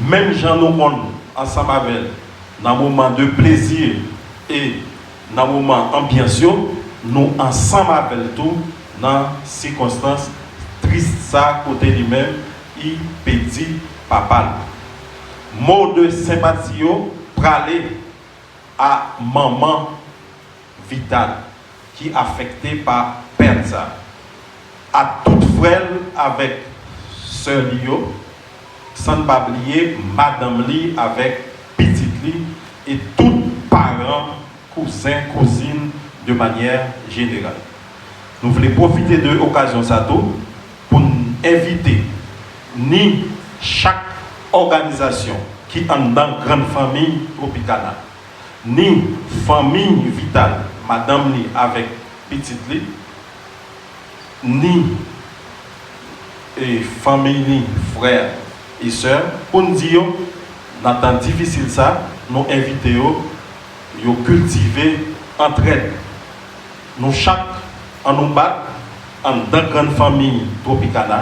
menm jan nou konn ansanm avè l nan moman de plezi e nan moman anbyans yo, nou ansanm avè l tou nan sikonstans tris sa kote li menm li pèdi papa l. Mo de senpati yo prale a manman Vital ki afekte pa pèt sa, a tout frè l avèk sè li yo, san n pa bliye madanm li avèk pitit li e tout paran, kouzen, kouzin de manyè jeneral. Nou vle pwofite de okazyon sa tou pou n envite ni chak òganizasyon ki anndan grann fanmi Tropicana, ni fanmi Vital, madanm li avèk pitit li, ni e fanmi li, frè e sè, pou n di yo, nan tan difisil sa, nou envite yo, yo kiltive antrèd. Nou chak, ann nou bat anndan grann fanmi Tropicana,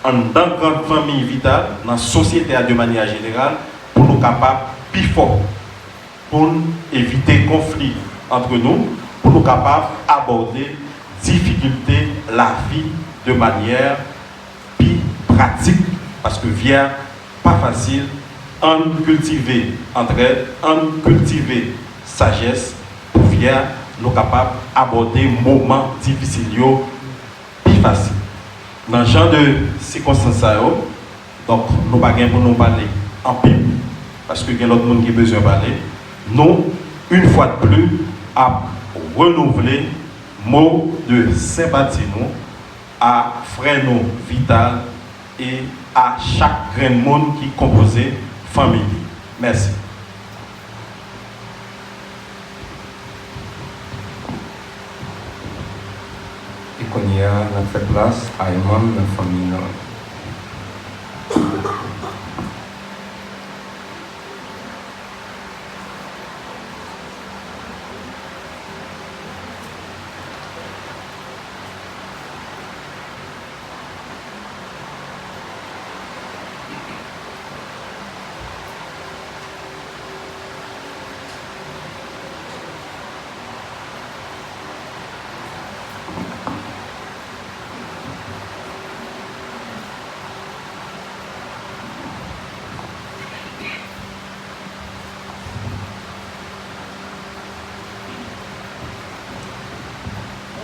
anndan grann fanmi Vital, nan sosyete a de manyè jeneral, pou nou kapab pi fò, pou n evite konfli antre nou, pou nou kapab abòde difikilte lavi de manyè pi pratik, paske vi a pa fasil. Ann kiltive antrèd, ann kiltive sajès pou vi a nou kapab abòde moman difisil yo pi fasil. Nan jan de sikonstans sa yo, donk, nou pa gen pou nou pale anpil, paske gen lòt moun ki bezwen pale, nou, une fois de plus, ap renouvle mo de senpati nou a frè nou Vital e a chak grenn moun ki konpoze fanmi li. Mèsi. E kounye a, n ap fè plas a yon manm nan fanmi nan.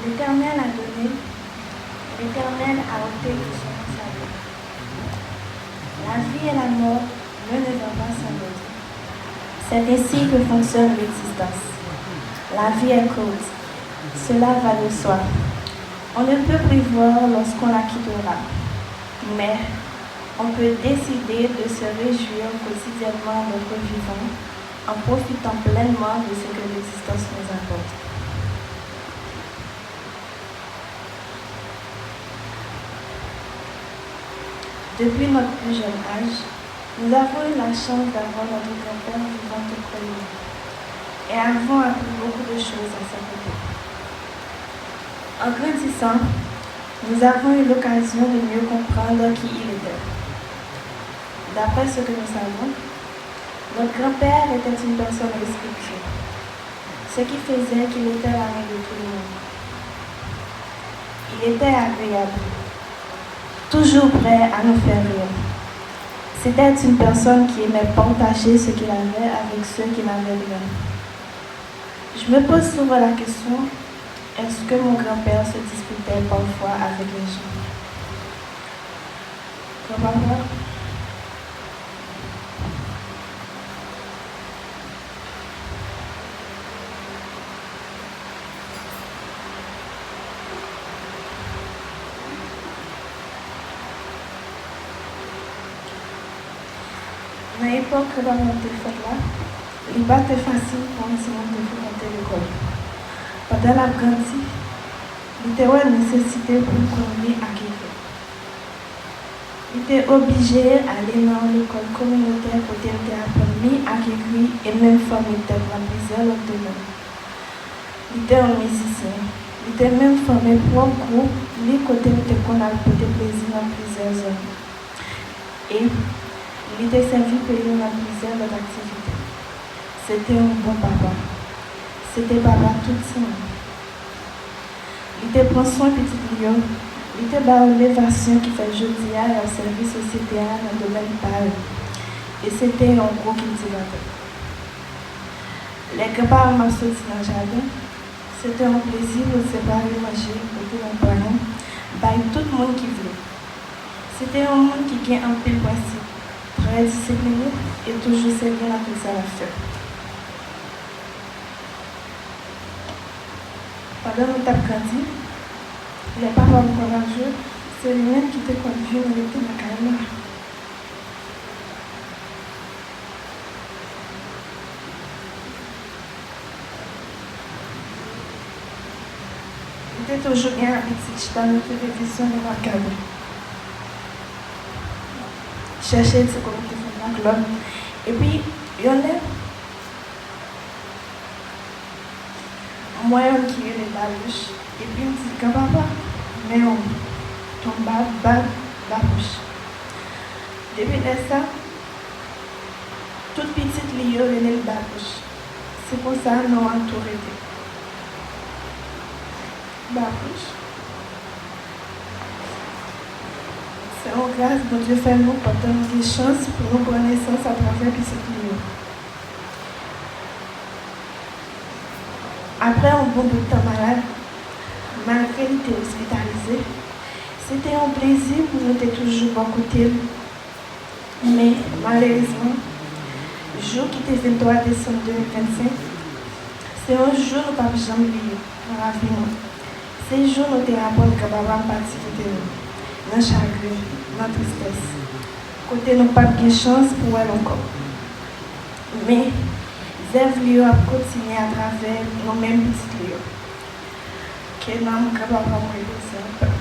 L'Éternel a donné, l'Éternel a ôté, que son nom soit béni. La vie et la mort, l'un ne va pas sans l'autre. C'est ainsi que fonctionne l'existence. La vie est courte. Cela va de soi. On ne peut prévoir lorsqu'on la quittera. Mais on peut décider de se réjouir quotidiennement d'être vivant en profitant pleinement de ce que l'existence nous apporte. Depuis notre plus jeune âge, nous avons eu la chance d'avoir notre grand-père vivant tout près de nous et avons appris beaucoup de choses à ses côtés. En grandissant, nous avons eu l'occasion de mieux comprendre qui il était. D'après ce que nous savons, notre grand-père était une personne respectueuse, ce qui faisait qu'il était l'ami de tout le monde. Il était agréable, toujours prêt à nous faire rire. C'était une personne qui aimait partager ce qu'il avait avec ceux qui n'avaient rien. Je me pose souvent la question, est-ce que mon grand-père se disputait parfois avec les gens? Granpapa, nan epòk granpapa m te fèt la, li pa te fasil pou yon timoun te frekante lekòl. Pandan l ap grandi, li te wè nesesite pou l konn li ak ekri. Li te oblije ale nan yon lekòl kominotè kote l te aprann li ak ekri e menm fòme tèt nan plizyè lòt domèn. Li te yon mizisyen. Li te menm fòme pwòp gwoup li kote l te konn al pote plezi nan plizyè zòn. E li te sèvi peyi l nan plizyè lòt aktivite. Se te yon bon papa. Se te papa tout timoun. Li te pran swen pitit li yo. Li te ba yo levasyon ki fè jodi a y ap sèvi sosyete a nan domèn pa yo. E se te yon gwo kiltivatè. Lè granpapa m ap soti nan jaden, se te yon plezi pou l separe manje, pote nan panye, bay tout moun ki vle. Se te yon moun ki gen anpil prensip, trè disipline e toujou serye nan tout sa l ap fè. Pandan nou t ap grandi, lè papa m konn al jwe, se li menm ki te konn vin rete nan kay la. Li te toujou gen abitid chita nan televizyon li m ap gade. Chèche ti komik ki fèt nan klòb. Epi, yon lè, m wè youn ki rele Babouch, epi m di, "Granpapa, men w, ton bab, bab, Babouch." Depi lè sa, tout pitit li yo rele l Babouch. Se konsa non an tou rete. Babouch. Se yon gras Bondye fè nou pandan nou gen chans pou nou pran nesans atravè pitit li yo. Apre yon bon bout tan malad, malgre li te ospitalize, se te yon plezi pou nou te toujou bò kote l. Men, malerezman, jou ki te venntwa desanm de mil vennsenk, se yon jou nou p ap janm bliye nan lavi nou. Se jou nou te aprann granpapa m pati kite nou, nan chagren, nan tristès, kote nou p ap gen chans pou wè l ankò. Men, zèv li yo ap kontinye atravè nou menm pitit li yo. Ke nanm granpapa m repoze an pè.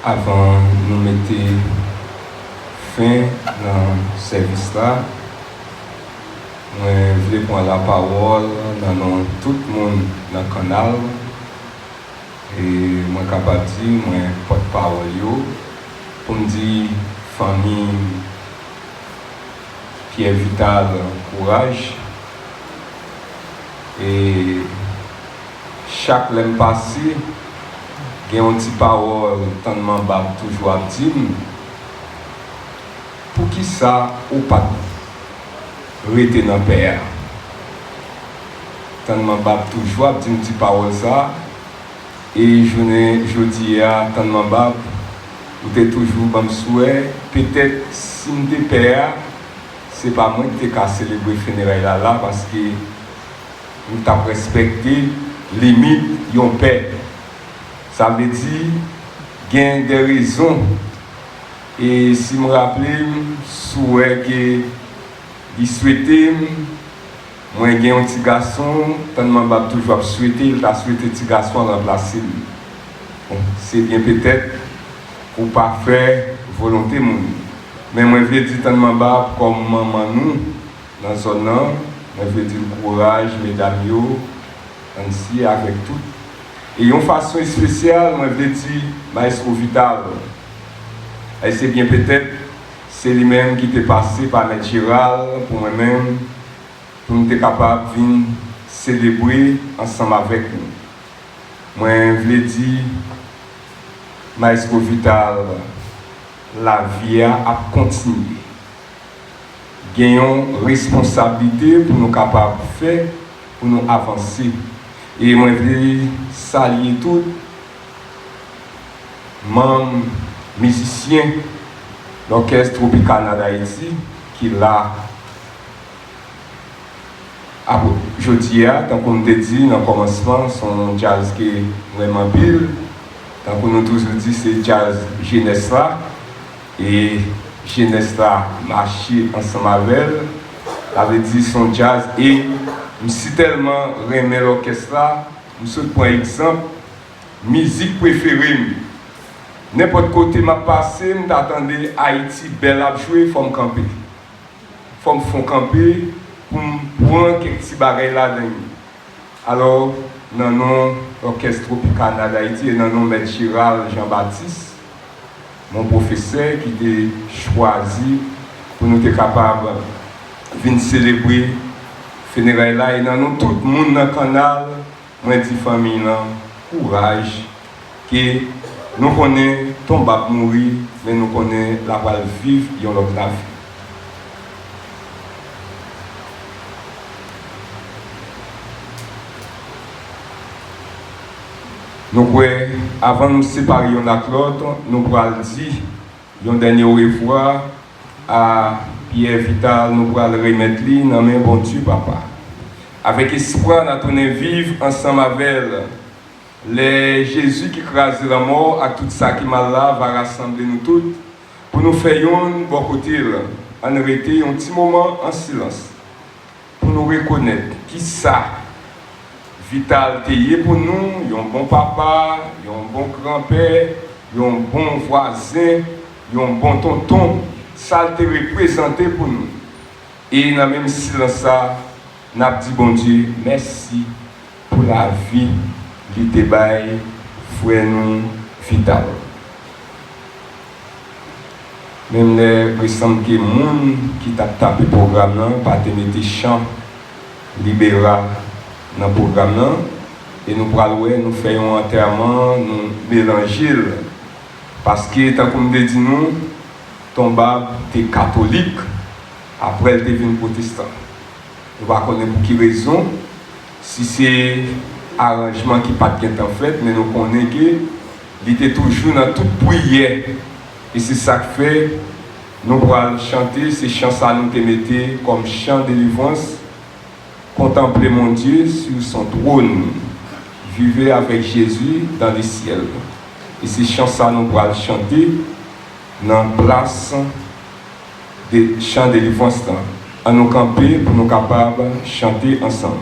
Avan nou mete fen nan sèvis la, mwen vle pran lapawòl nan non tout moun nan kannal. E mwen kapab di mwen pòtpawòl yo pou m di fanmi Pierre Vital kouraj. E Chak lè m pase, gen yon ti pawòl Tann Manbab toujou ap di m, poukisa ou pa t rete nan pè a? Tann Manbab toujou ap di m ti pawòl sa a, e jounen jodi a, Tann Manbab, ou te toujou ban m swè, petèt si m te pè a, se pa mwen ki te ka selebre fineray la la, paske m t ap respekte limit yon pè. Sa vle di, gen de rezon. E si m raple m, si w wè ke li swete m, mwen gen yon ti gason, Tann Manbab toujou ap swete, li ta swete ti gason an ranplase m. Bon, se byen petèt ou pa fè volonte moun. Men mwen vle di Tann Manbab kòm manman nou, nan zòn nan, mwen vle di l kouraj, medam yo, Ansi avèk tout. E yon fason espesyal, mwen vle di Maestro Vital. E se byen petèt, se li menm ki te pase pa Mèt Jeral pou mwen menm, pou nou te kapab vin selebre ansanm avèk nou. Mwen vle di Maestro Vital, lavi a ap kontinye. Gen yon responsablite pou nou kapab fè, pou nou avanse. E mwen vle salye tout manm mizisyen Lòkès Tropicana d'Haïti ki la. Apre, jodi a, tankou m te di nan kòmansman, se yon djaz ke m renmen anpil. Tankou nou toujou di, se djaz jenès la. E jenès la mache ansanm avè l. Sa vle di, se yon djaz. E m si tèlman renmen lòkès la, m sot pran egzanp mizik prefere m. Nenpòt kote m ap pase, m ta tande Ayiti Bèl ap jwe, fò m kanpe. Fò m fon kanpe pou m pran kèk ti bagay ladan l. Alò, nan non Òkès Tropicana d'Haïti e nan non Mèt Jeral Jean Baptiste, mon pwofesè ki te chwazi pou nou te kapab vin selebre fineray la, e nan non tout moun nan Kannal, mwen di fanmi lan kouraj, ke nou konnen Tonba ap mouri, men nou konnen l apral viv yon lòt lavi. Nou kwè, avan nou separe yonn ak lòt, nou pral di yon dènye orevwa a Pierre Vital, nou pral remèt li nan men Bondye Papa. Avèk espwa n a tounen viv ansanm avè l. Lè Jezi ki kraze lanmò ak tout sa ki mal la va rasanble nou tout pou nou fè yonn bò kote l, ann rete yon ti moman an silans. Pou nou rekonèt kisa Vital te ye pou nou, yon bon papa, yon bon granpè, yon bon vwazen, yon bon tonton, sa l te reprezante pou nou. E nan menm silans sa, n ap di Bondye mèsi pou lavi li te bay frè nou Vital. Menm lè resanm ke moun ki t ap tape pwogram nan pa te mete chan libera nan pwogram nan, e nou pral wè, nou fè yon antèman, nou melanje l. Paske, tankou m te di nou, Tonbab te katolik, apre l te vin pwotestan. Nou pa konnen pou ki rezon, si se aranjman ki pa t gentan fèt, men nou konnen ke li te toujou nan tout priyè. E se sa k fè nou pral chante, se chan sa nou te mete kòm chan delivrans, Contemplez mon Dieu sur son trône, vivez avec Jésus dans le ciel. E se chan sa nou pral chante nan plas de chan delivrans lan. Ann nou kanpe pou nou kapab chante ansanm.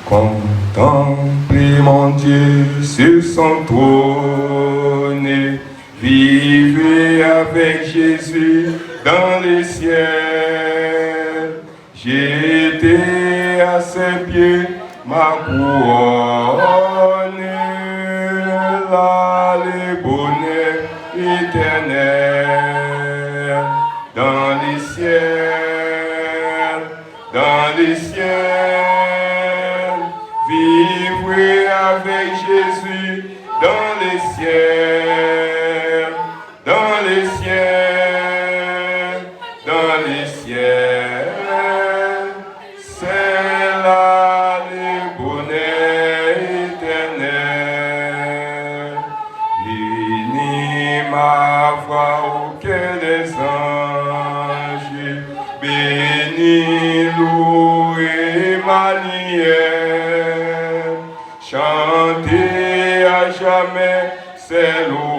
Contemplez mon Dieu sur son trône, vivez avec Jésus dans les ciels. Jetez à ses pieds ma couronne, là le bonheur éternel dans les ciels, dans les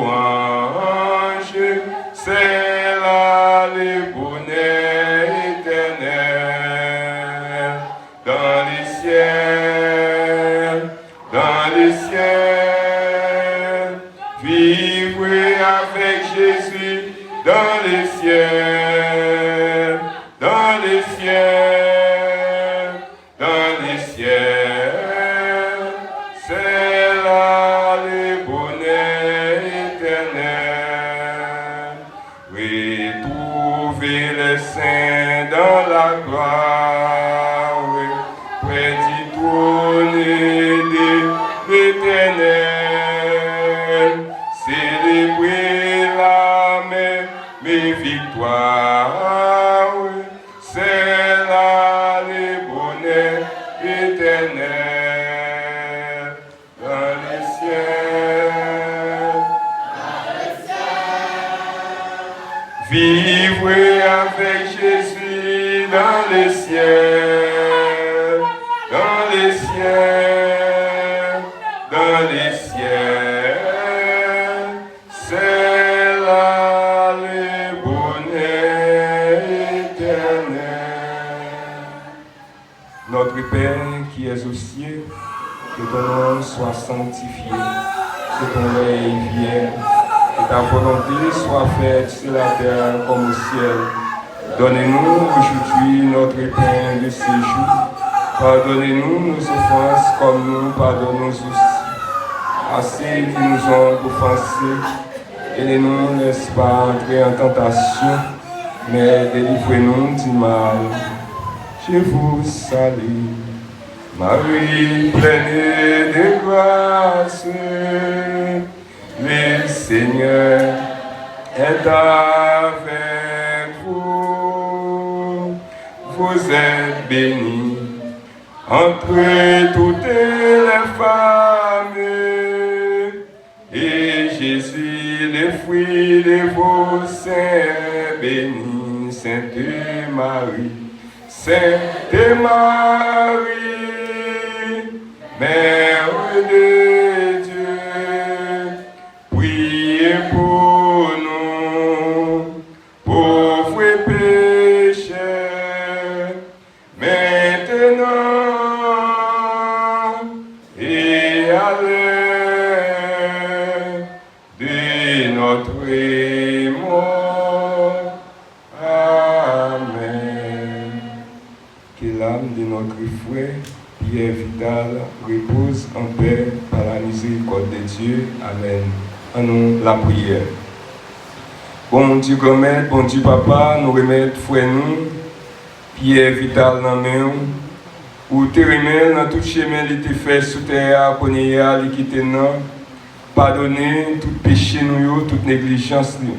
Louange, c'est là le bonheur éternel. Dans les ciels, dans les ciels, vivre avec Jésus dans les ciels, dans les ciels, dans les ciels, c'est là le bonheur éternel. Retrouver les saints dans la gloire, près du trône de l'Éternel. Célébrer la même victoire, c'est là le bonheur éternel. Dans les ciels, vivre avec Jésus dans les ciels, dans les ciels, dans les ciels, c'est là le bonheur éternel. Notre Père qui es aux cieux, que ton nom soit sanctifié, que ton règne vienne, que ta volonté soit faite sur la terre comme au ciel. Donne-nous aujourd'hui notre pain de ce jour. Pardonne-nous nos offenses comme nous pardonnons aussi à ceux qui nous ont offensés. Et ne nous laisse pas entrer en tentation, mais délivre-nous du mal. Je vous salue, Marie pleine de grâce, le Seigneur est avec vous. Vous êtes bénie entre toutes les femmes, et Jésus, le fruit de vos seins, est béni. Sainte Marie, Sainte Marie, Mère de Dieu, priez pour nous pauvres pécheurs, maintenant et à l'heure de notre mort. Amen. Que l'âme de notre frère Pierre Vital repose en paix par la miséricorde de Dieu. Amen. An nou lapriyè. Bondye Granmèt, Bondye Papa, nou remèt frè nou Pyè Vital nan men w. Ou te renmen l nan tout chemen li te fè sou tè a, kounye a li kite n nan. Padone tout peche nou yo, tout neglijans nou.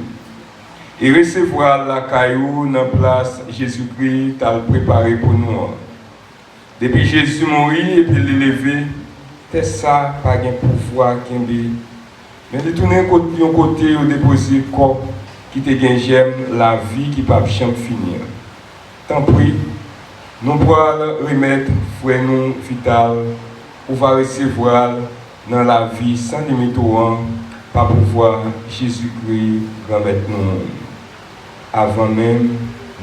E resevwa l lakay ou nan plas Jezikri t al prepare pou nou an. Depi Jezi mouri epi li leve, tè sa pa gen pouvwa kenbe. Men li tounen kot-, yon kote yo depoze kò ki te gen jèm lavi ki p ap janm fini an. Tanpri, nou pral remèt frè nou Vital, ou va resevwa l nan lavi san limit ou an, pa pouvwa Jezikri, Granmèt nou an. Avan menm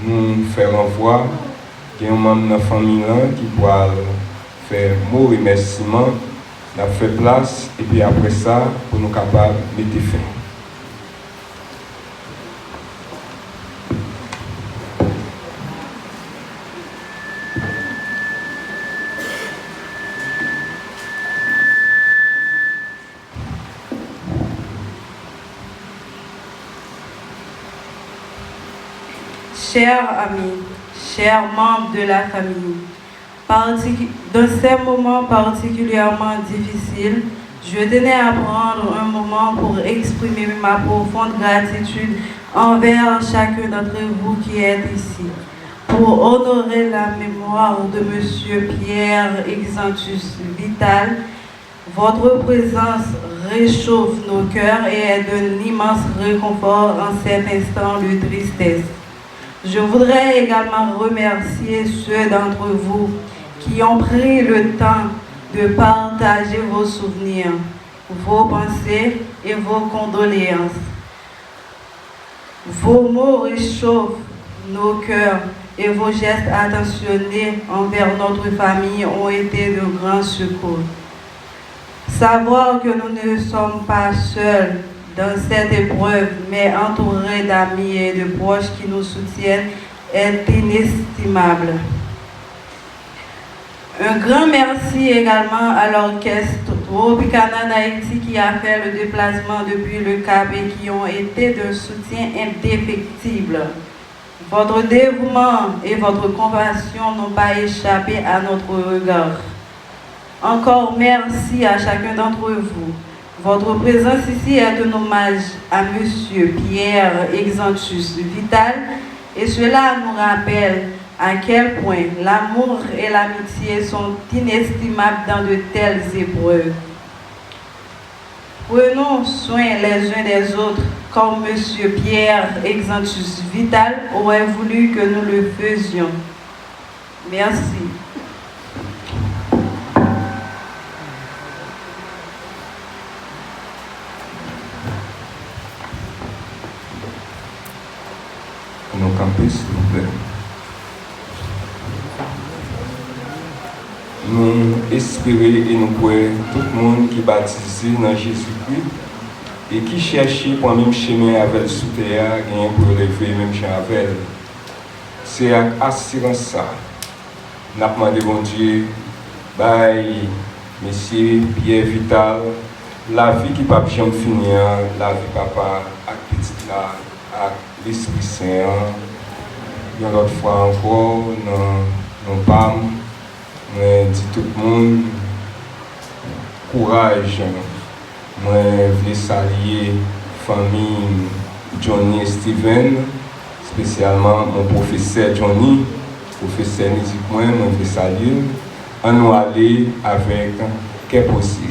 nou fè ranvwa, gen yon manm nan fanmi lan ki pral fè mo remèsiman. N ap fè plas, epi apre sa, pou nou kapab mete fen. Chers amis, chers membres de la famille, particu-, dans ces moments particulièrement difficiles, je tenais à prendre un moment pour exprimer ma profonde gratitude envers chacun d'entre vous qui êtes ici, pour honorer la mémoire de Monsieur Pierre Exantus Vital. Votre présence réchauffe nos cœurs et est d'un immense réconfort en cet instant de tristesse. Je voudrais également remercier ceux d'entre vous qui ont pris le temps de partager vos souvenirs, vos pensées et vos condoléances. Vos mots réchauffent nos cœurs et vos gestes attentionnés envers notre famille ont été de grands secours. Savoir que nous ne sommes pas seuls dans cette épreuve, mais entourés d'amis et de proches qui nous soutiennent est inestimable. Un grand merci également à l'orchestre Tropicana d'Haïti qui a fait le déplacement depuis le Cap et qui ont été d'un soutien indéfectible. Votre dévouement et votre compassion n'ont pas échappé à notre regard. Encore merci à chacun d'entre vous. Votre présence ici est un hommage à Monsieur Pierre Exantus Vital et cela nous rappelle à quel point l'amour et l'amitié sont inestimables dans de telles épreuves. Prenons soin les uns des autres comme Monsieur Pierre Exantus Vital aurait voulu que nous le faisions. Merci. Ann nou kanpe, silvouplè. Nou espere e nou kwè tout moun ki batize nan Jezikri e ki chèche pran menm chemen avè l sou tè a genyen pou yo leve menm jan avè l. Se ak asirans sa, n ap mande Bondye bay mesye Pierre Vital lavi ki p ap janm fini an, lavi Papa ak Pitit la ak Lespri Sen an. Yon lòt fwa ankò, nan non pa m, mwen di tout moun kouraj. Mwen vle salye fanmi Johnny Steven, espesyalman mon pwofesè Johnny, pwofesè mizik mwen, mwen vle salye l. Ann nou ale avèk kè poze.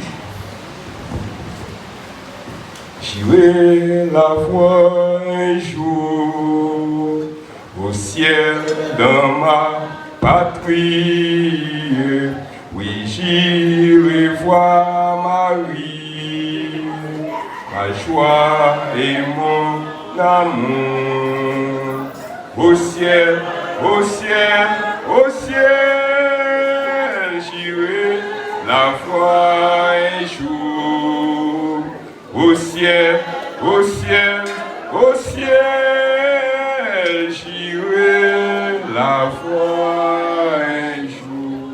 J'irai la voir un jour au ciel dans ma patrie. Oui, j'irai voir Marie, ma joie et mon amour. Au ciel, au ciel, au ciel, j'irai la voir un jour. Au ciel, au ciel, au ciel, j'irai la voir un jour.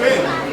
Hey!